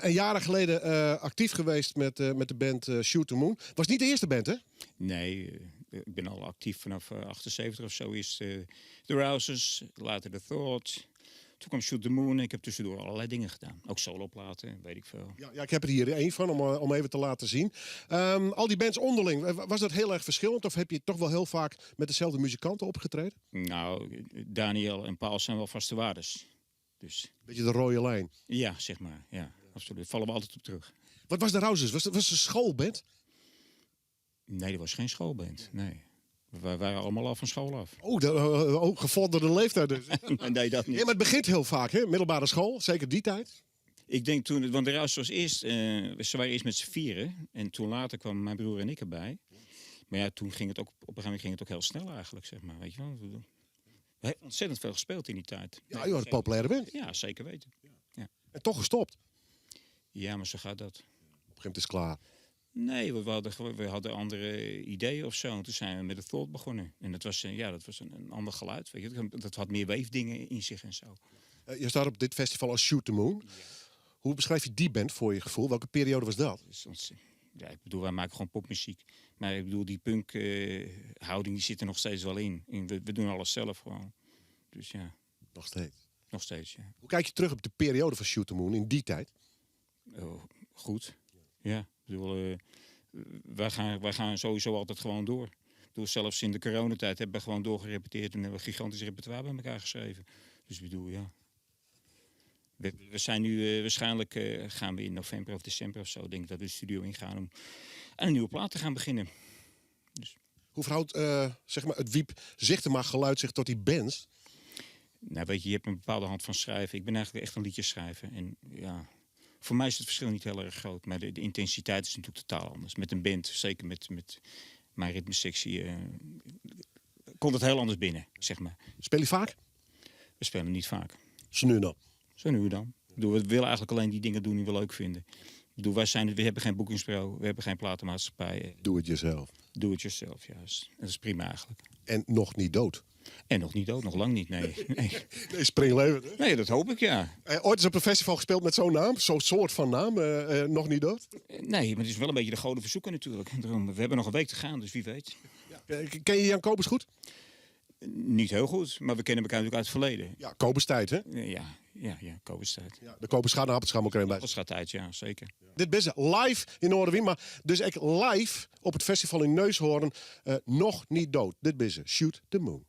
En jaren geleden actief geweest met de band Shoot the Moon. Was niet de eerste band, hè? Nee, ik ben al actief vanaf 78 of zo. Eerst The Rousers, later The Thought. Toen kwam Shoot the Moon. Ik heb tussendoor allerlei dingen gedaan. Ook soloplaten, weet ik veel. Ja, ja, ik heb er hier één van om even te laten zien. Al die bands onderling, was dat heel erg verschillend? Of heb je toch wel heel vaak met dezelfde muzikanten opgetreden? Nou, Daniel en Paul zijn wel vaste waardes. Dus. Beetje de rode lijn. Ja, zeg maar. Ja, absoluut. Daar vallen we altijd op terug. Wat was de Rousers? Was het een schoolband? Nee, dat was geen schoolband. Nee. We waren allemaal al van school af. Oh, oh, gevorderde leeftijd dus. Nee, dat niet. Ja, maar het begint heel vaak, hè? Middelbare school, zeker die tijd. Ik denk toen, want de Rousers was eerst, ze waren eerst met z'n vieren. En toen later kwamen mijn broer en ik erbij. Maar ja, toen ging het ook, op een gegeven moment ging het ook heel snel eigenlijk, zeg maar. Weet je wel? We hebben ontzettend veel gespeeld in die tijd. Ja, je was een populaire band. Ja, zeker weten. Ja. En toch gestopt? Ja, maar zo gaat dat. Op een gegeven moment is het klaar. Nee, we hadden andere ideeën of zo. En toen zijn we met de Thought begonnen. En dat was een ander geluid. Weet je. Dat had meer weefdingen in zich en zo. Je staat op dit festival als Shoot the Moon. Ja. Hoe beschrijf je die band voor je gevoel? Welke periode was dat? Ja, ik bedoel, wij maken gewoon popmuziek. Maar ik bedoel, die punk houding die zit er nog steeds wel in. We doen alles zelf gewoon. Dus ja. Nog steeds? Nog steeds, ja. Hoe kijk je terug op de periode van Shoot the Moon in die tijd? Oh, goed, ja. Ik bedoel, wij gaan sowieso altijd gewoon door. Ik bedoel, zelfs in de coronatijd hebben we gewoon doorgerepeteerd en hebben we een gigantisch repertoire bij elkaar geschreven. Dus ik bedoel, ja. We zijn nu waarschijnlijk gaan we in november of december of zo, denk ik dat we de studio ingaan om aan een nieuwe plaat te gaan beginnen. Dus. Hoe verhoudt het Wyb Sigtema geluid zich tot die bands? Nou, weet je, je hebt een bepaalde hand van schrijven. Ik ben eigenlijk echt een liedjeschrijver. En ja, voor mij is het verschil niet heel erg groot. Maar de intensiteit is natuurlijk totaal anders. Met een band, zeker met mijn ritmesectie, komt het heel anders binnen, zeg maar. Speel je vaak? We spelen niet vaak. Zo nu en dan? Zo nu en dan. Ik bedoel, we willen eigenlijk alleen die dingen doen die we leuk vinden. Ik bedoel, we hebben geen boekingsbureau, we hebben geen platenmaatschappij. Do it yourself. Do it yourself, juist. Dat is prima eigenlijk. En nog niet dood? En nog niet dood, nog lang niet, nee. Nee. Nee, springlevend, hè? Nee, dat hoop ik, ja. Ooit is op een festival gespeeld met zo'n naam, zo'n soort van naam, nog niet dood? Nee, maar het is wel een beetje de goden verzoeken natuurlijk. Daarom, we hebben nog een week te gaan, dus wie weet. Ja. Ken je Jan Kobus goed? Niet heel goed, maar we kennen elkaar natuurlijk uit het verleden. Ja, Kobus tijd, hè? Ja, ja, ja, Kobus tijd. Ja, de Kobus gaat naar Appelscha, elkaar bij. Kobus gaat tijd, ja, zeker. Ja. Dit is live in Noardewyn, maar dus echt live op het festival in Neushoorn, nog niet dood. Dit is Shoot the Moon.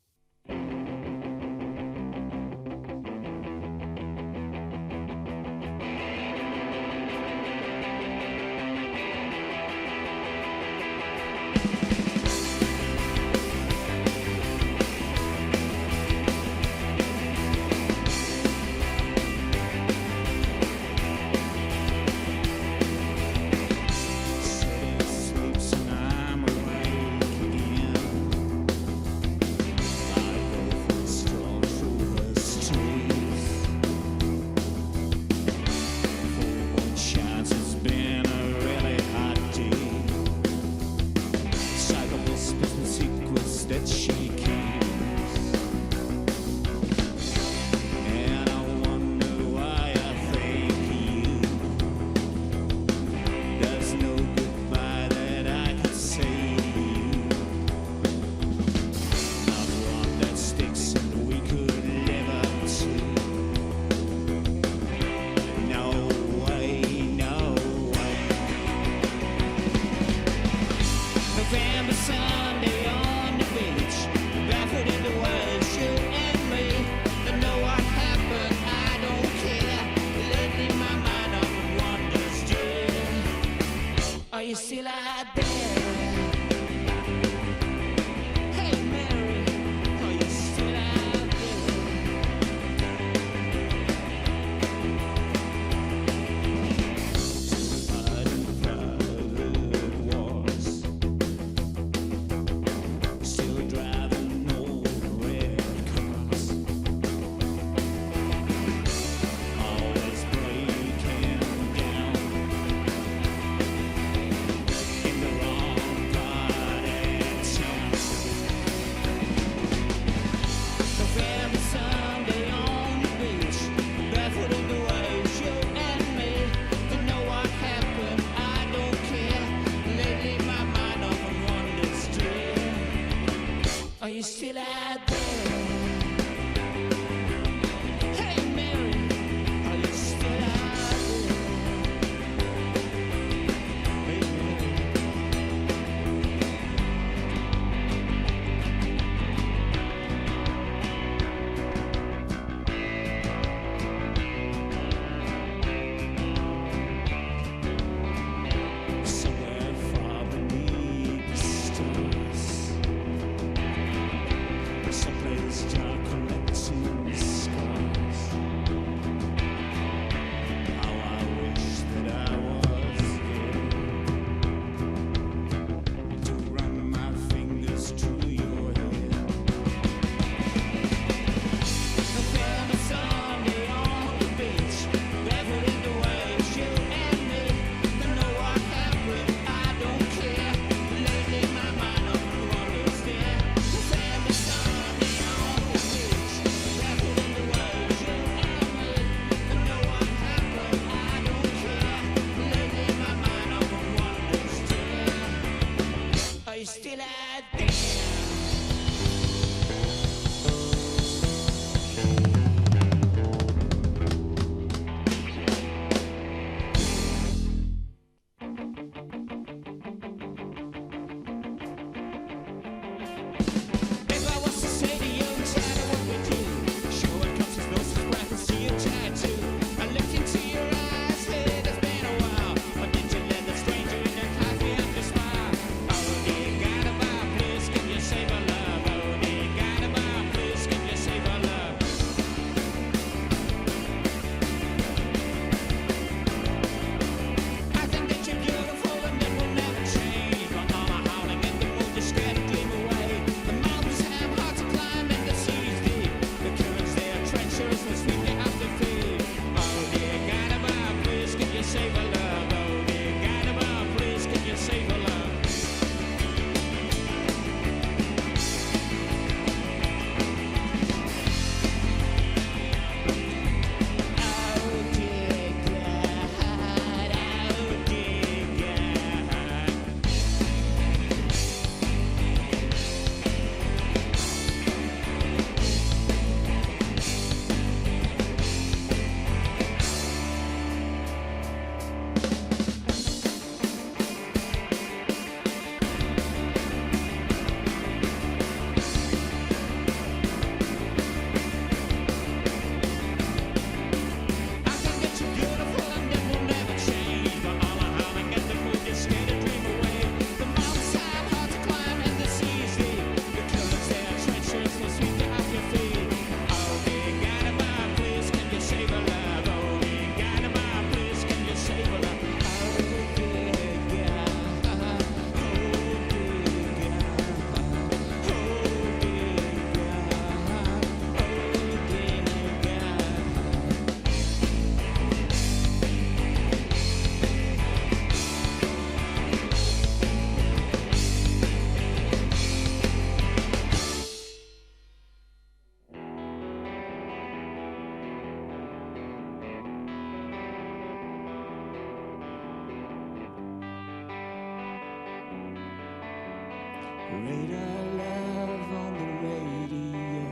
Radar love on the radio.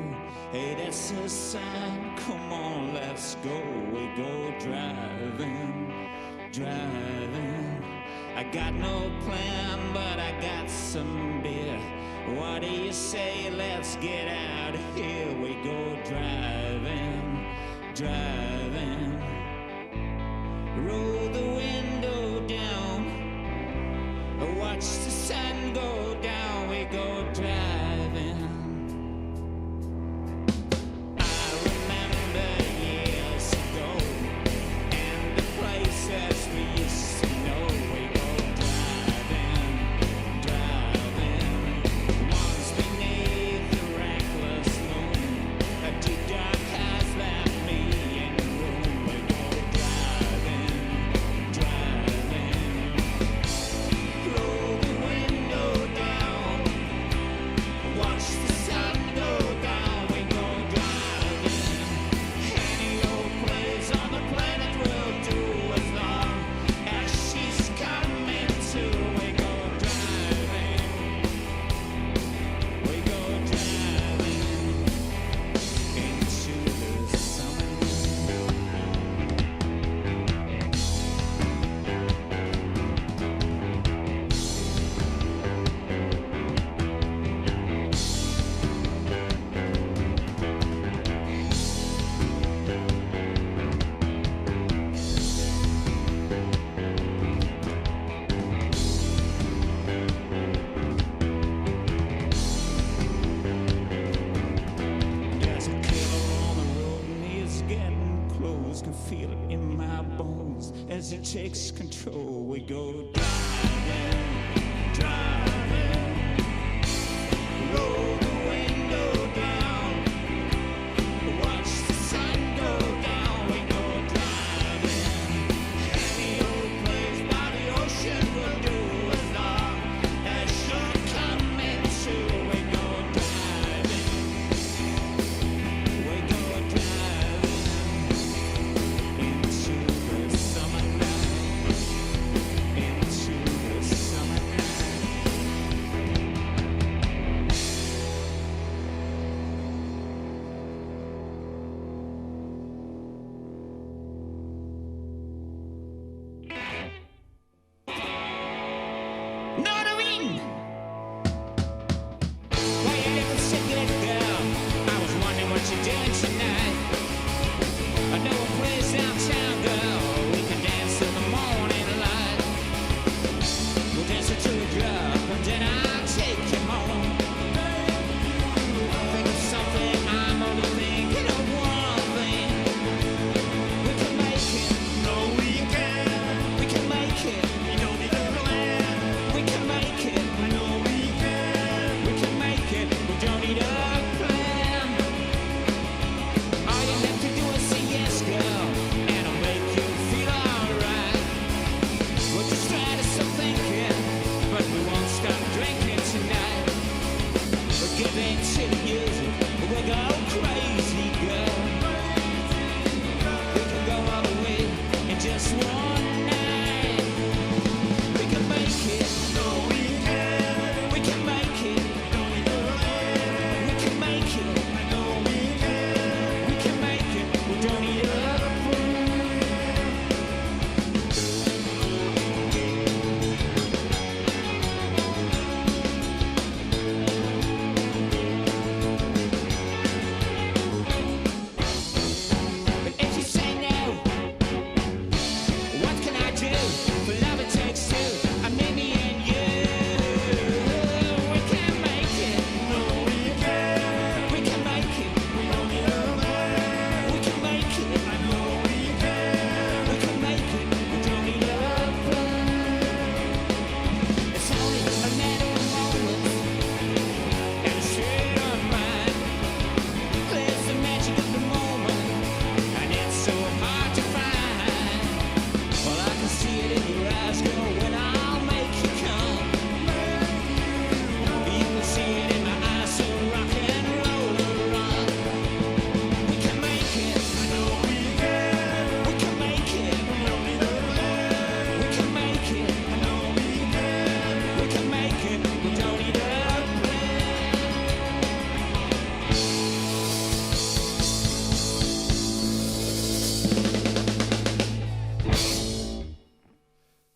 Hey, that's a sign. Come on, let's go. We go driving, driving. I got no plan, but I got some beer. What do you say? Let's get out of here. We go driving, driving. Roll the window down. Watch the sun go down. We go driving. I remember years ago and the places we used to know. We go driving, driving. Once beneath the reckless moon, two dark eyes left me in the room. We go driving, driving. Roll the window down. Watch the sun go down. We go driving. Any old place on the planet will do as long as she's coming to. We go driving. We go driving into the summer. There's a killer on the road and he's getting close. Can feel it in my bones as it takes control. We go driving, driving. Roll the window down. Watch the sun go down. We go driving. Any old place by the ocean will do as long as you're coming to. We go driving. We go driving into the summer night, into the summer night.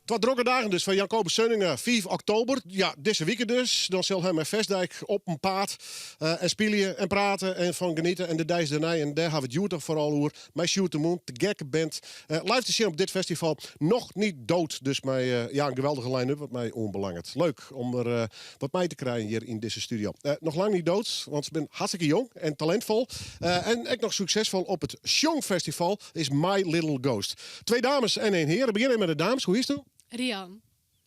Twa drokke dagen dus foar Jankobus Seunnenga, 5 oktober. Ja, dizze wike dus. Dan sil hy mei Vestdijk op 'en paad en spylje en prate en fan geniete. En de deis dêrnei, en dêr ha we it hjoed toch foaral oer, mei Sjoerd de Moen, te gekke band. Live te sjen op dit festival. Nog niet dood, dus mei ja, in geweldige line-up wat my oanbelanget. Leuk om der wat mei te krijen hjir yn dizze studio. Noch lang niet dood, want se binne hartstikke jong en talentfol. En ek noch suksesfol op it Sjongfestival is My Little Ghost. Twee dames en één hear. We begjinne mei de dames. Hoe hietsto? Rian.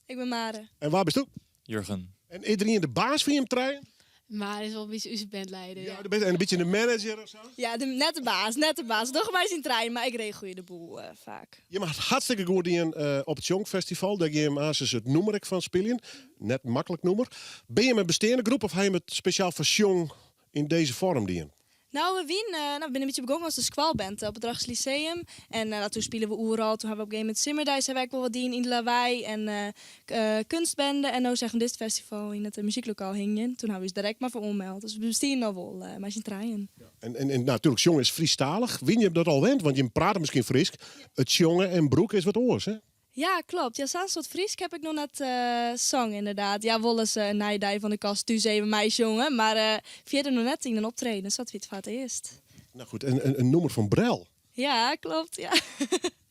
Ik bin Mare. En wa bisto? Jurgen. En is der ien de baas fan jim trijen? Mare is wol in bytsje ús bandleider. Ja, en in bytsje de manager of sa? Ja, de, net de baas, net de baas. Dogge wy syn trijen, mar ik regelje de boel faak. Jim hat hartstikke goed dien op it Sjongfestival. Dêr gean jim aansens it nûmer ek fan spyljen. Net in maklik nûmer. Binne jim in besteande groep of ha jim it spesjaal foar Sjong yn dizze foarm dien? Nou, we wiene, nou, we binne in bytsje begûn as de skoalband op it Drachts Lyceum. En nou, toen spilen we oeral. Toen hawwe we op in gegeven momint Simmerdeis hawwe we ek wol wat dien yn de Lawei en Kunstbende. En no seagen dit festival yn it muzyklokaal hingjen. Toen hawwe we ús direkt mar foar oanmeld. Dus we besteane al wol mei syn trijen. En, en, en natuerlik, sjongen is Frysktalich. Wiene jim dat al wend? Want jim prate miskien Frysk. It sjongen en brûken is wat oars, hè? Ja, klopt. Ja, sa'n soart Frysk heb ik noch net song, ynderdaad. Ja, wolris in nije dei fan de kast thús even meisjonge, mar fierder noch net yn in optreden. Dus dat wie it foar it earst. Nou goed, en in nûmer fan Brel. Ja, klopt, ja.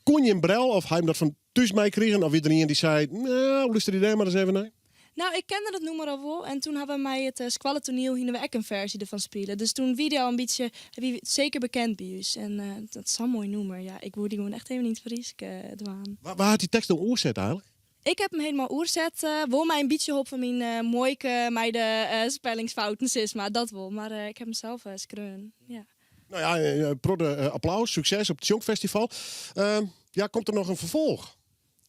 Koene jim Brel of ha jim dat fan thús meikrigen? Of wie der ien dy't sei, nou, lústerje dêr mar ris even nei? Nou, ik kende dat nûmer al wol en toen hawwe we mei it skoalletoniel hiene we ek in ferzje derfan spile. Dus toen wie dy al in bytsje, wie seker bekend by ús. En dat is sa'n moai nûmer. Ja, ik woe dy gewoan echt even yn it Frysk dwaan. Wa hat dy tekst no oerset eigenlik? Ik heb 'm helemaal oerset. Wol mei in bytsje help fan myn muoike mei de spellingsfouten sis mar, dat wol. Mar ik heb 'm sels skreaun, ja. Nou ja, protte applaus, sukses op it Sjongfestival. Ja, komt der noch in ferfolch?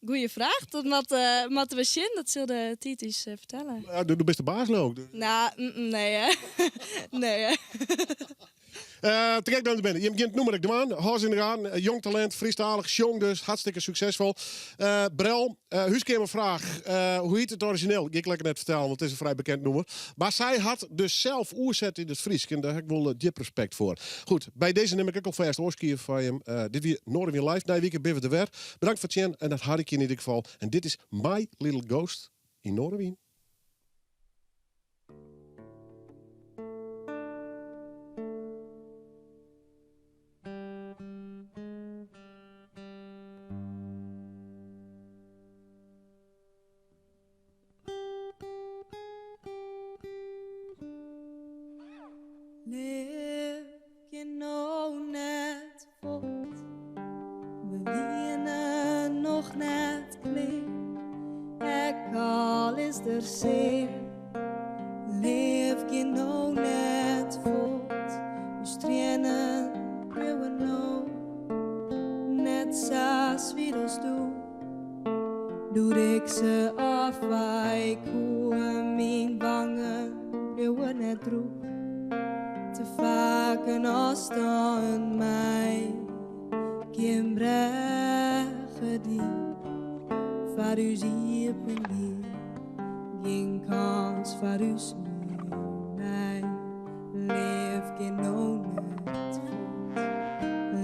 Goeie fraach. Dat moat, moatte we sjen. Dat sil de tiid ús fertelle. Ja, do bist de baas leau ik. Dus. Nou, nee hè. Nee hè. Te gek dat der binne. Jim gean it nûmer ek dwaan. Hâld yn de gaten. Jong talint, Frysktalich, sjong dus. Hartstikke suksesfol. Brel, húskeamerfraach. Hoe hiet it orizjineel? Gean ik lekker net fertellen, want it is in frij bekend nûmer. Mar sy hat dus sels oerset yn it Frysk. En dêr ha ik wol djip respekt foar. Goed, by dizze nim ik ek alfêst ôfskie fan jim. Dit wie Noardewyn Live. Nije wike binne we der wer. Bedankt foar it sjen en dat harkjen yn ieder gefal. En dit is My Little Ghost yn Noardewyn. Leaf gean no net fuort. We wiene noch net klear. Ek al is der sear. Leaf gean no net fuort. Ús triennen bliuwe no net sa swiet as doe. Doe't ik se ôffeie koe, myn wangen bliuwe net drûch. Te faak in ôfstân mei gjin brêge dy't foar ús iepen gie. Gjin kâns foar ús mear, nee, leaf gean no net fuort.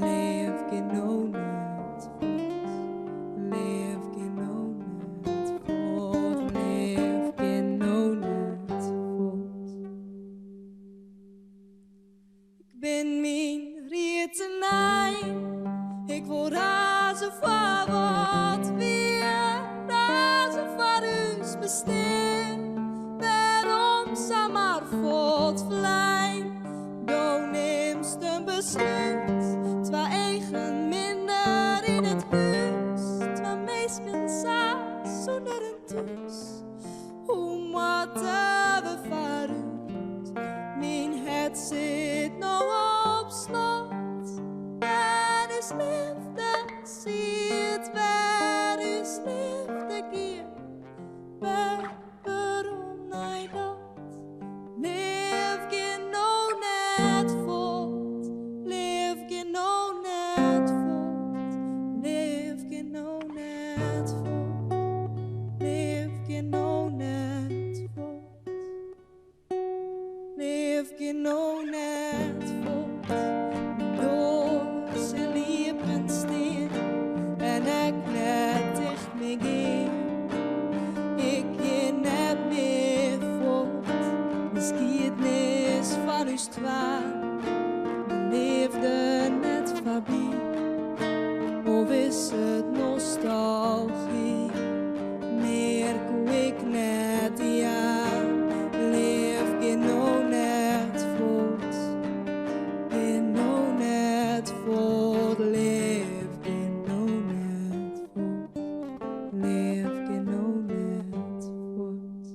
Leaf gean no net fuort. Leaf gean no net fuort. Leaf gean no net fuort. Ik bin myn ried tenei. Ik wol raze foar wat wie, raze foar ús bestean. Wêrom samar fuortflein? Do nimst in beslút, twa eagen minder yn it hús, twa minsken sa sûnder in thús. Hoe moatte we foarút? Myn hert sit no op slot. Wêr ús leafde siet, wêr ús leafde gie, wer werom nei dat. Leaf gean no net fuort. Leaf gean no net fuort. Leaf gean no net fuort. Leaf gean no net fuort. Leaf gean no net fuort. Myn doar sil iepen stean en ek net ticht mear gean. is it nostalgy? Mear koe ik net jaan. Leaf, gean no net fuort. Gean no net fuort. Leaf, gean no net fuort. Leaf, gean no net fuort.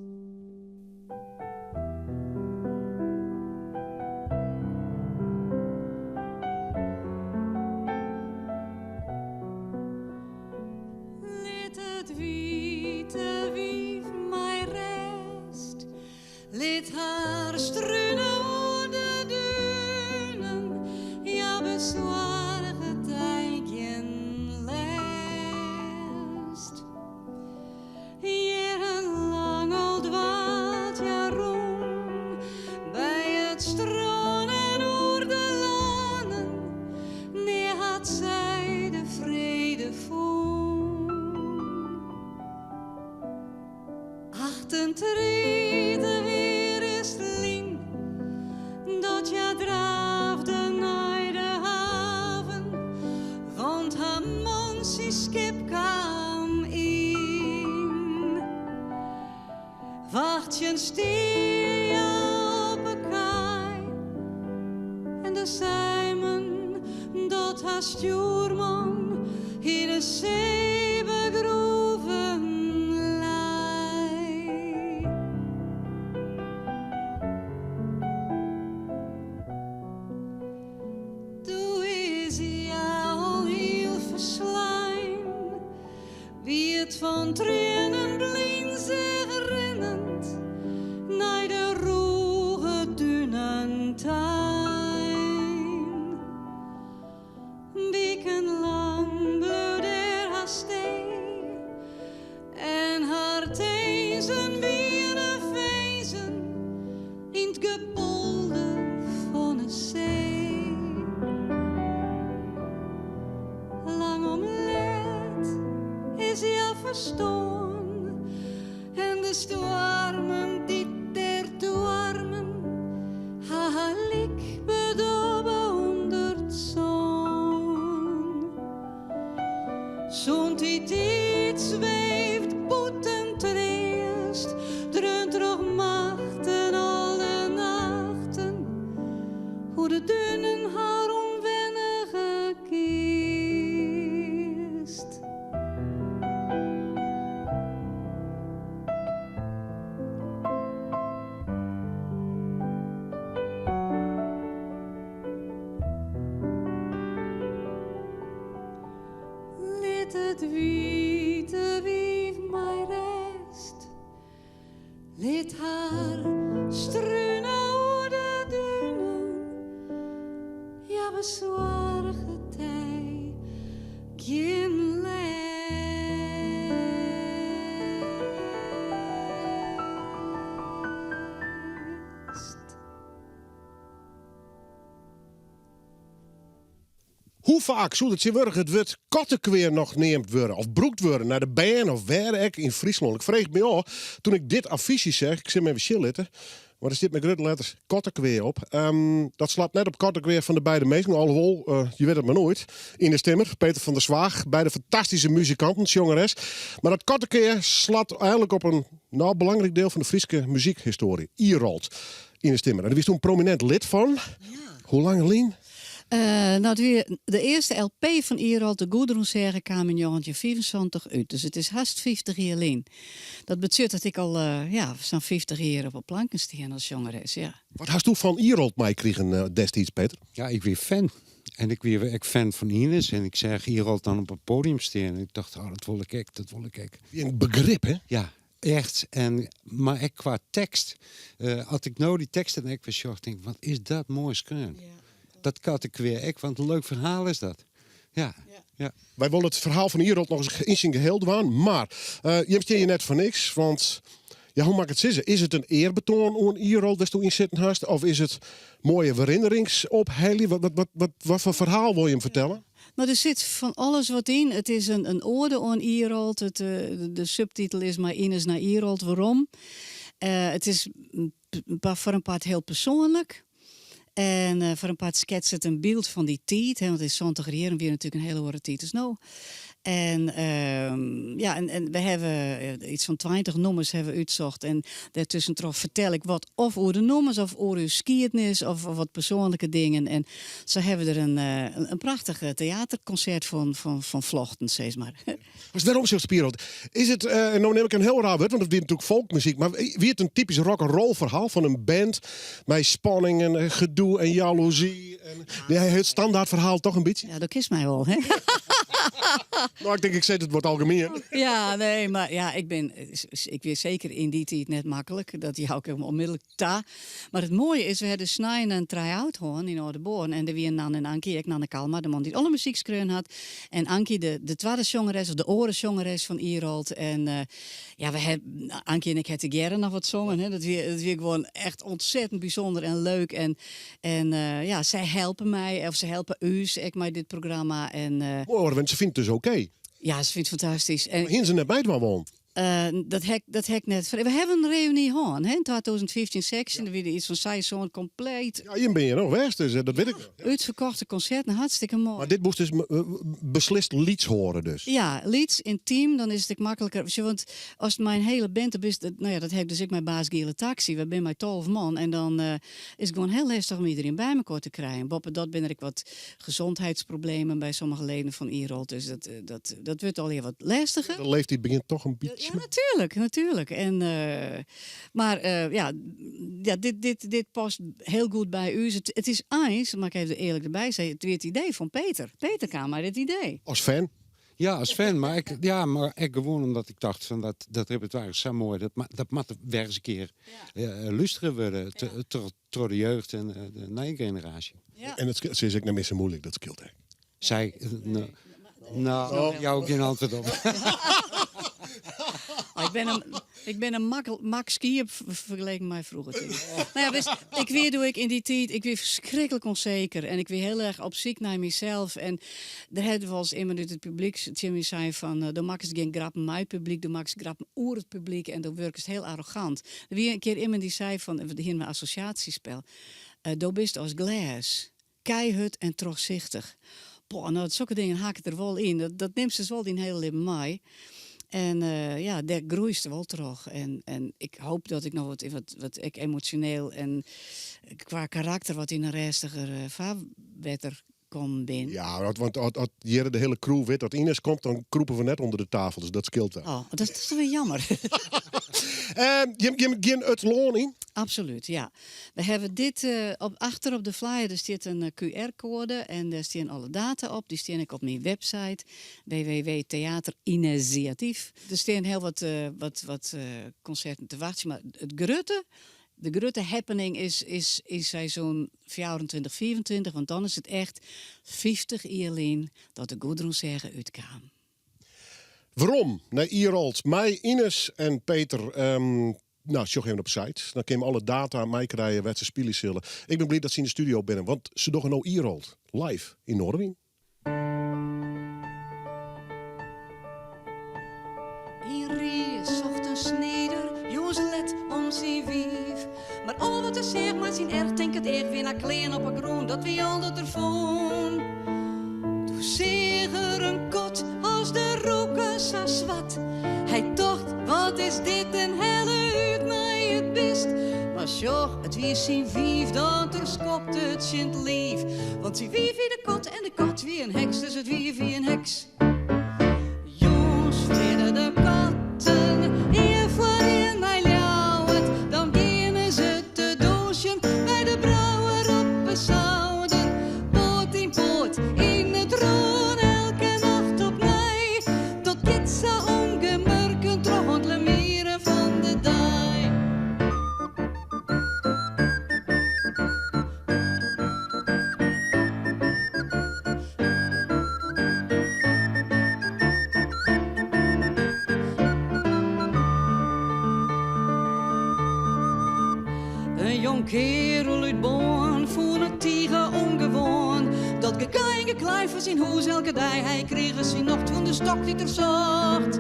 Lit it wite wiif mei rêst, Lit har strune oer de dunen, Ja besoarget dy gjin lêst. Jierrenlang al dwaalt hja rûn by it strân en oer de lannen, nea hat sy de frede fûn. 38 jier is 't lyn dat hja draafde nei de haven, want har man syn skip kaam yn. Wachtsjen stie hja op 'e kaai en doe sei men dat har stjoerman yn 'e see begroeven lei. Doe is hja alhiel ferslein, wie it fan triennen blyn seach rinnend nei de rûge dunen tein. Wikenlang bleau dêr har stee en har tinzen wiene finzen yn 't gepolder fan 'e see. Lang om let is hja ferstoarn en de stoarmen dy't dêr doarmen ha har lyk bedobbe ûnder 't sân. Sûnt dy tiid sweeft bûten treast, dreaun troch machten alle nachten, oer de dunen har ûnwennige kist. Lit it wite wiif mei rêst, lit har strune oer de dunen, ja besoarget dy gjin lêst. Hoe faak soe der tsjintwurdich it wurd kattekwea noch neamd wurde of brûkt wurde nei de bern of wêr ek yn Fryslân? Ik frege my ôf toen ik dit affysje seach, ik sil him even sjen litte, want der stiet mei grutte letters kattekwea op. Dat slacht net op kattekwea fan de beide minsken, alhoewol, je witte it mar noait. Ines Timmer, Peter van der Zwaag, beide fantastyske muzikanten, sjongeres. Mar dat kattekwea slacht eigenlik op in nou, belangryk diel fan de Fryske muzykhistoarje, Irolt. Ines Timmer. En dêr wiest toen prominint lid fan. Hoe lang lyn? No, it wie de earste LP fan Irolt, de Gudrunsêge, kaam yn 1975 út. Dus it is hast 50 jier lyn. Dat betsjut dat ik al ja, sa'n 50 jier op 'e planken stean as sjongeres, ja. Wat hasto fan Irolt meikrigen destiids, Peter? Ja, ik wie fan. En ik wie ek fan fan Ines. En ik seach Irolt dan op it podium stean. En ik tocht, oh, dat wol ik ek, dat wol ik ek. Wie in begrip, hè? Ja, echt. En, mar ek kwa tekst. As ik no dy teksten ek wer sjoch, tink ik, wat is dat moai skreaun. Dat kattekwea ek, want in leuk ferhaal is dat. Ja. Ja. Wy wolle it ferhaal fan Irolt noch ris yn syn geheel dwaan, mar jim stean hjir net foar niks, want ja, hoe moat ik it sizze? Is it in earbetoan oan Irolt dêr'tsto yn sitten hast, of is it moaie werinnerings ophelje? Wat, wat foar ferhaal wol jim fertelle? No, der sit fan alles wat yn. It is in oade oan Irolt. It, de subtitel is Mei Ines nei Irolt werom. It is foar in part hiel persoanlik. En eh, foar in part sketst it in byld fan dy tiid, hè, want yn santiger jierren wie natuerlik in hiele oare tiid as no. En ehm, ja, en we hawwe eh, yts fan 20 nûmers hawwe we útsocht. En dêrtuskentroch fertel ik wat of oer de nûmers of oer ús skiednis of, of wat persoanlike dingen. En sa hawwe we der in, eh, in prachtich teaterkonsert fan flochten, sis mar. Dus wêrom silst Pierold? Is it, eh, en no nim ik in hiel raar wurd, want it wie natuerlik folkmuzyk, mar wie it in typysk rock-and-roll ferhaal fan in band mei spanning en eh, gedoe en jaloezy? En, ja, it standaard ferhaal toch in bytsje? Ja, dat kinst my wol, hè? No, ik tink, ik sis it wat algemien. Ja, nee, mar ja, ik bin, ik wie seker yn dy tiid net maklik. Dat jou ik onmiddellik ta. Mar it moaie is, we hawwe dus snein in try-out hân yn Aldeboarn en dêr wiene Nan en Ankie, ek Nanne Kalma, de man dy't alle muzyk skreaun hat, en Ankie, de twadde sjongeres, of de oare sjongeres fan Irolt. En eh, ja, we hawwe, Ankie en ik hawwe tegearre noch wat songen. Hè. Dat wie gewoan echt ontzettend bysûnder en leuk. En eh, ja, sy helpe my, of se helpe ús ek mei dit programma. En, eh, Moai, want se fynt it dus oké. Ja, se fynt it fantastysk. En, Hiene se net meidwaan wollen? Dat ha ik net. We hawwe in reuny hân, hè, yn 2015, 16. Der wie der yts fan seis, sân kompleet. Ja, jim binne hjir noch west, dus dat wit ik noch. Útferkochte konserten, hartstikke moai. Mar dit moast dus beslist lyts hâlde dus? Ja, lyts, yntym, dan is it ek makliker. Sjoch, want ast mei in hiele band bist, no ja, dat ha ik dus ek mei Baas Giele Taxi. We binne mei 12 man en dan is it gewoan hiel lestich om iderien by mekoar te krijen. Boppedat binne der ek wat gezondheidsproblemen by sommige leden fan Irolt, dus dat, dat, dat wurdt allegear wat lestiger. De leeftiid begjint toch in bytsje. Ja, natuerlik, natuerlik. En, mar ja, ja dit, dit past hiel goed by ús. It is eins, moat ik even earlik derby sizze, it wie it idee fan Peter. Peter kaam mei dit idee. As fan? Ja, as fan. Mar ek, ja, mar ek gewoan omdat ik tocht fan dat repertoire is sa moai. Dat moat wer ris in kear lústere wurde troch de jeugd en de nije generaasje. En it is ek net mear sa muoilik, dat skeelt ek. Sy, no, jou ik gjin antwurd op. Oh, ik bin in mak skiep fergeleken mei froeger. Tink ik. No ja, witst, ik wie doe ik yn dy tiid, ik wie ferskriklik ûnseker en ik wie hiel erch op syk nei mysels. En der hat wolris immen út it publyk tsjin my sein fan, do makkest gjin grappen mei it publyk, do makkest grappen oer it publyk en do wurkest hiel arrogant. Der wie in kear immen dy sei fan, we hiene in assosjaasjespel, do bist as glês, keihurd en trochsichtich. Boah, no, sokke dingen hakke der wol yn. Dat nimst dus wol dyn hiele libben mei. En ja, dêr groeist wol troch. En ik hoop dat ik noch wat ek emosjoneel en kwa karakter wat yn in rêstiger farwetter kommen bin. Ja, want as hjir de hiele crew wit dat Ines komt, dan krûpe we net ûnder de tafel, dus dat skeelt wer. Oh, dat is toch wer jammer. Jim gean it lân yn? Absolút, ja. We hawwe dit op, achter op de flyer der stiet in QR-koade en dêr stean alle data op. Dy stean ek op myn website www.theaterinitiatief. Der stean hiel wat konserten te wachtsjen, mar it grutte, de grutte happening is yn seizoen 24, 25, want dan is it echt 50 jier lyn dat de Gudrunsêge útkaam. Werom nei Irolt mei Ines en Peter. No, sjoch even op de site. Dan kinne je alle data meikrije wêr't se spylje sille. Ik bin bliid dat se yn de studio binne, want se dogge no Irolt live yn Noardewyn. Yn Rie socht in snider jûns let om syn wiif. Mar al wat er seach mei syn erchtinkend each wie klean op 'e grûn, dat wie al dat er fûn. Doe seach er in kat as de roeken sa swart. Hy tocht, wat is dit en helle út nei it bist. Mar sjoch, it wie syn wiif dat er skopte tsjin 't liif. Want syn wiif wie de kat en de kat wie in heks, dus it wiif wie in heks. Jûns fleane de katten ien foar ien nei Ljouwert. Dan geane se te dûnsjen by de brouwer op 'e souder. Poat yn poat yn it rûn elke nacht opnij. Dat giet sa ûngemurken troch oant lemieren fan de dei. In jong kearel út Boarn fûn it tige ûngewoan dat geklei en geklei foar syn hûs elke dei. Hy krige syn nocht fan de stok dy't er socht.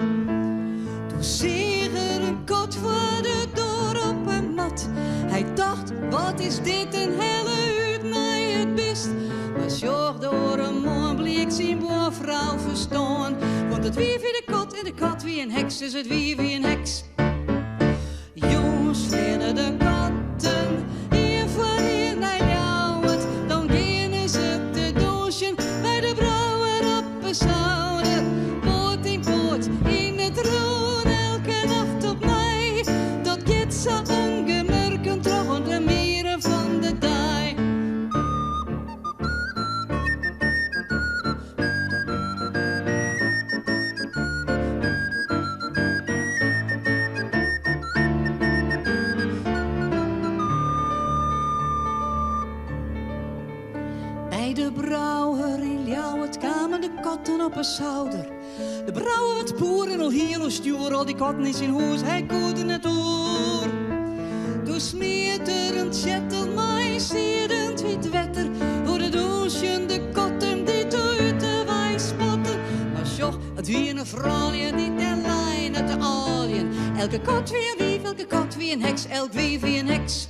Doe seach er in kat foar de doar op 'e mat. Hy tocht, wat is dit en helle út. west. Mar sjoch, de oare moarn bliek syn buorfrou ferstoarn. Want it wiif wie de kat en de kat wie in heks, dus it wiif wie in heks. Jûns fleane de katten ien foar ien nei Ljouwert. Dan geane se te dûnsjen by de brouwer op 'e souder. Poat yn poat yn it rûn, elke nacht opnij. Dat giet sa ûngemurken troch oant de mieren fan de dei. By de brouwer yn Ljouwert kamen de katten op 'e souder. De brouwer waard poer en al hiel oerstjoer, al dy katten yn syn hûs, hy koe der net oer. Doe smiet er in tsjettel mei siedend wiet wetter oer de dûnsjende katten dy't út de wei spatten. Mar sjoch, it wiene froulju dy't dêr leine te âljen. Elke kat wie in wiif, elke kat wie in heks, elk wiif wie in heks.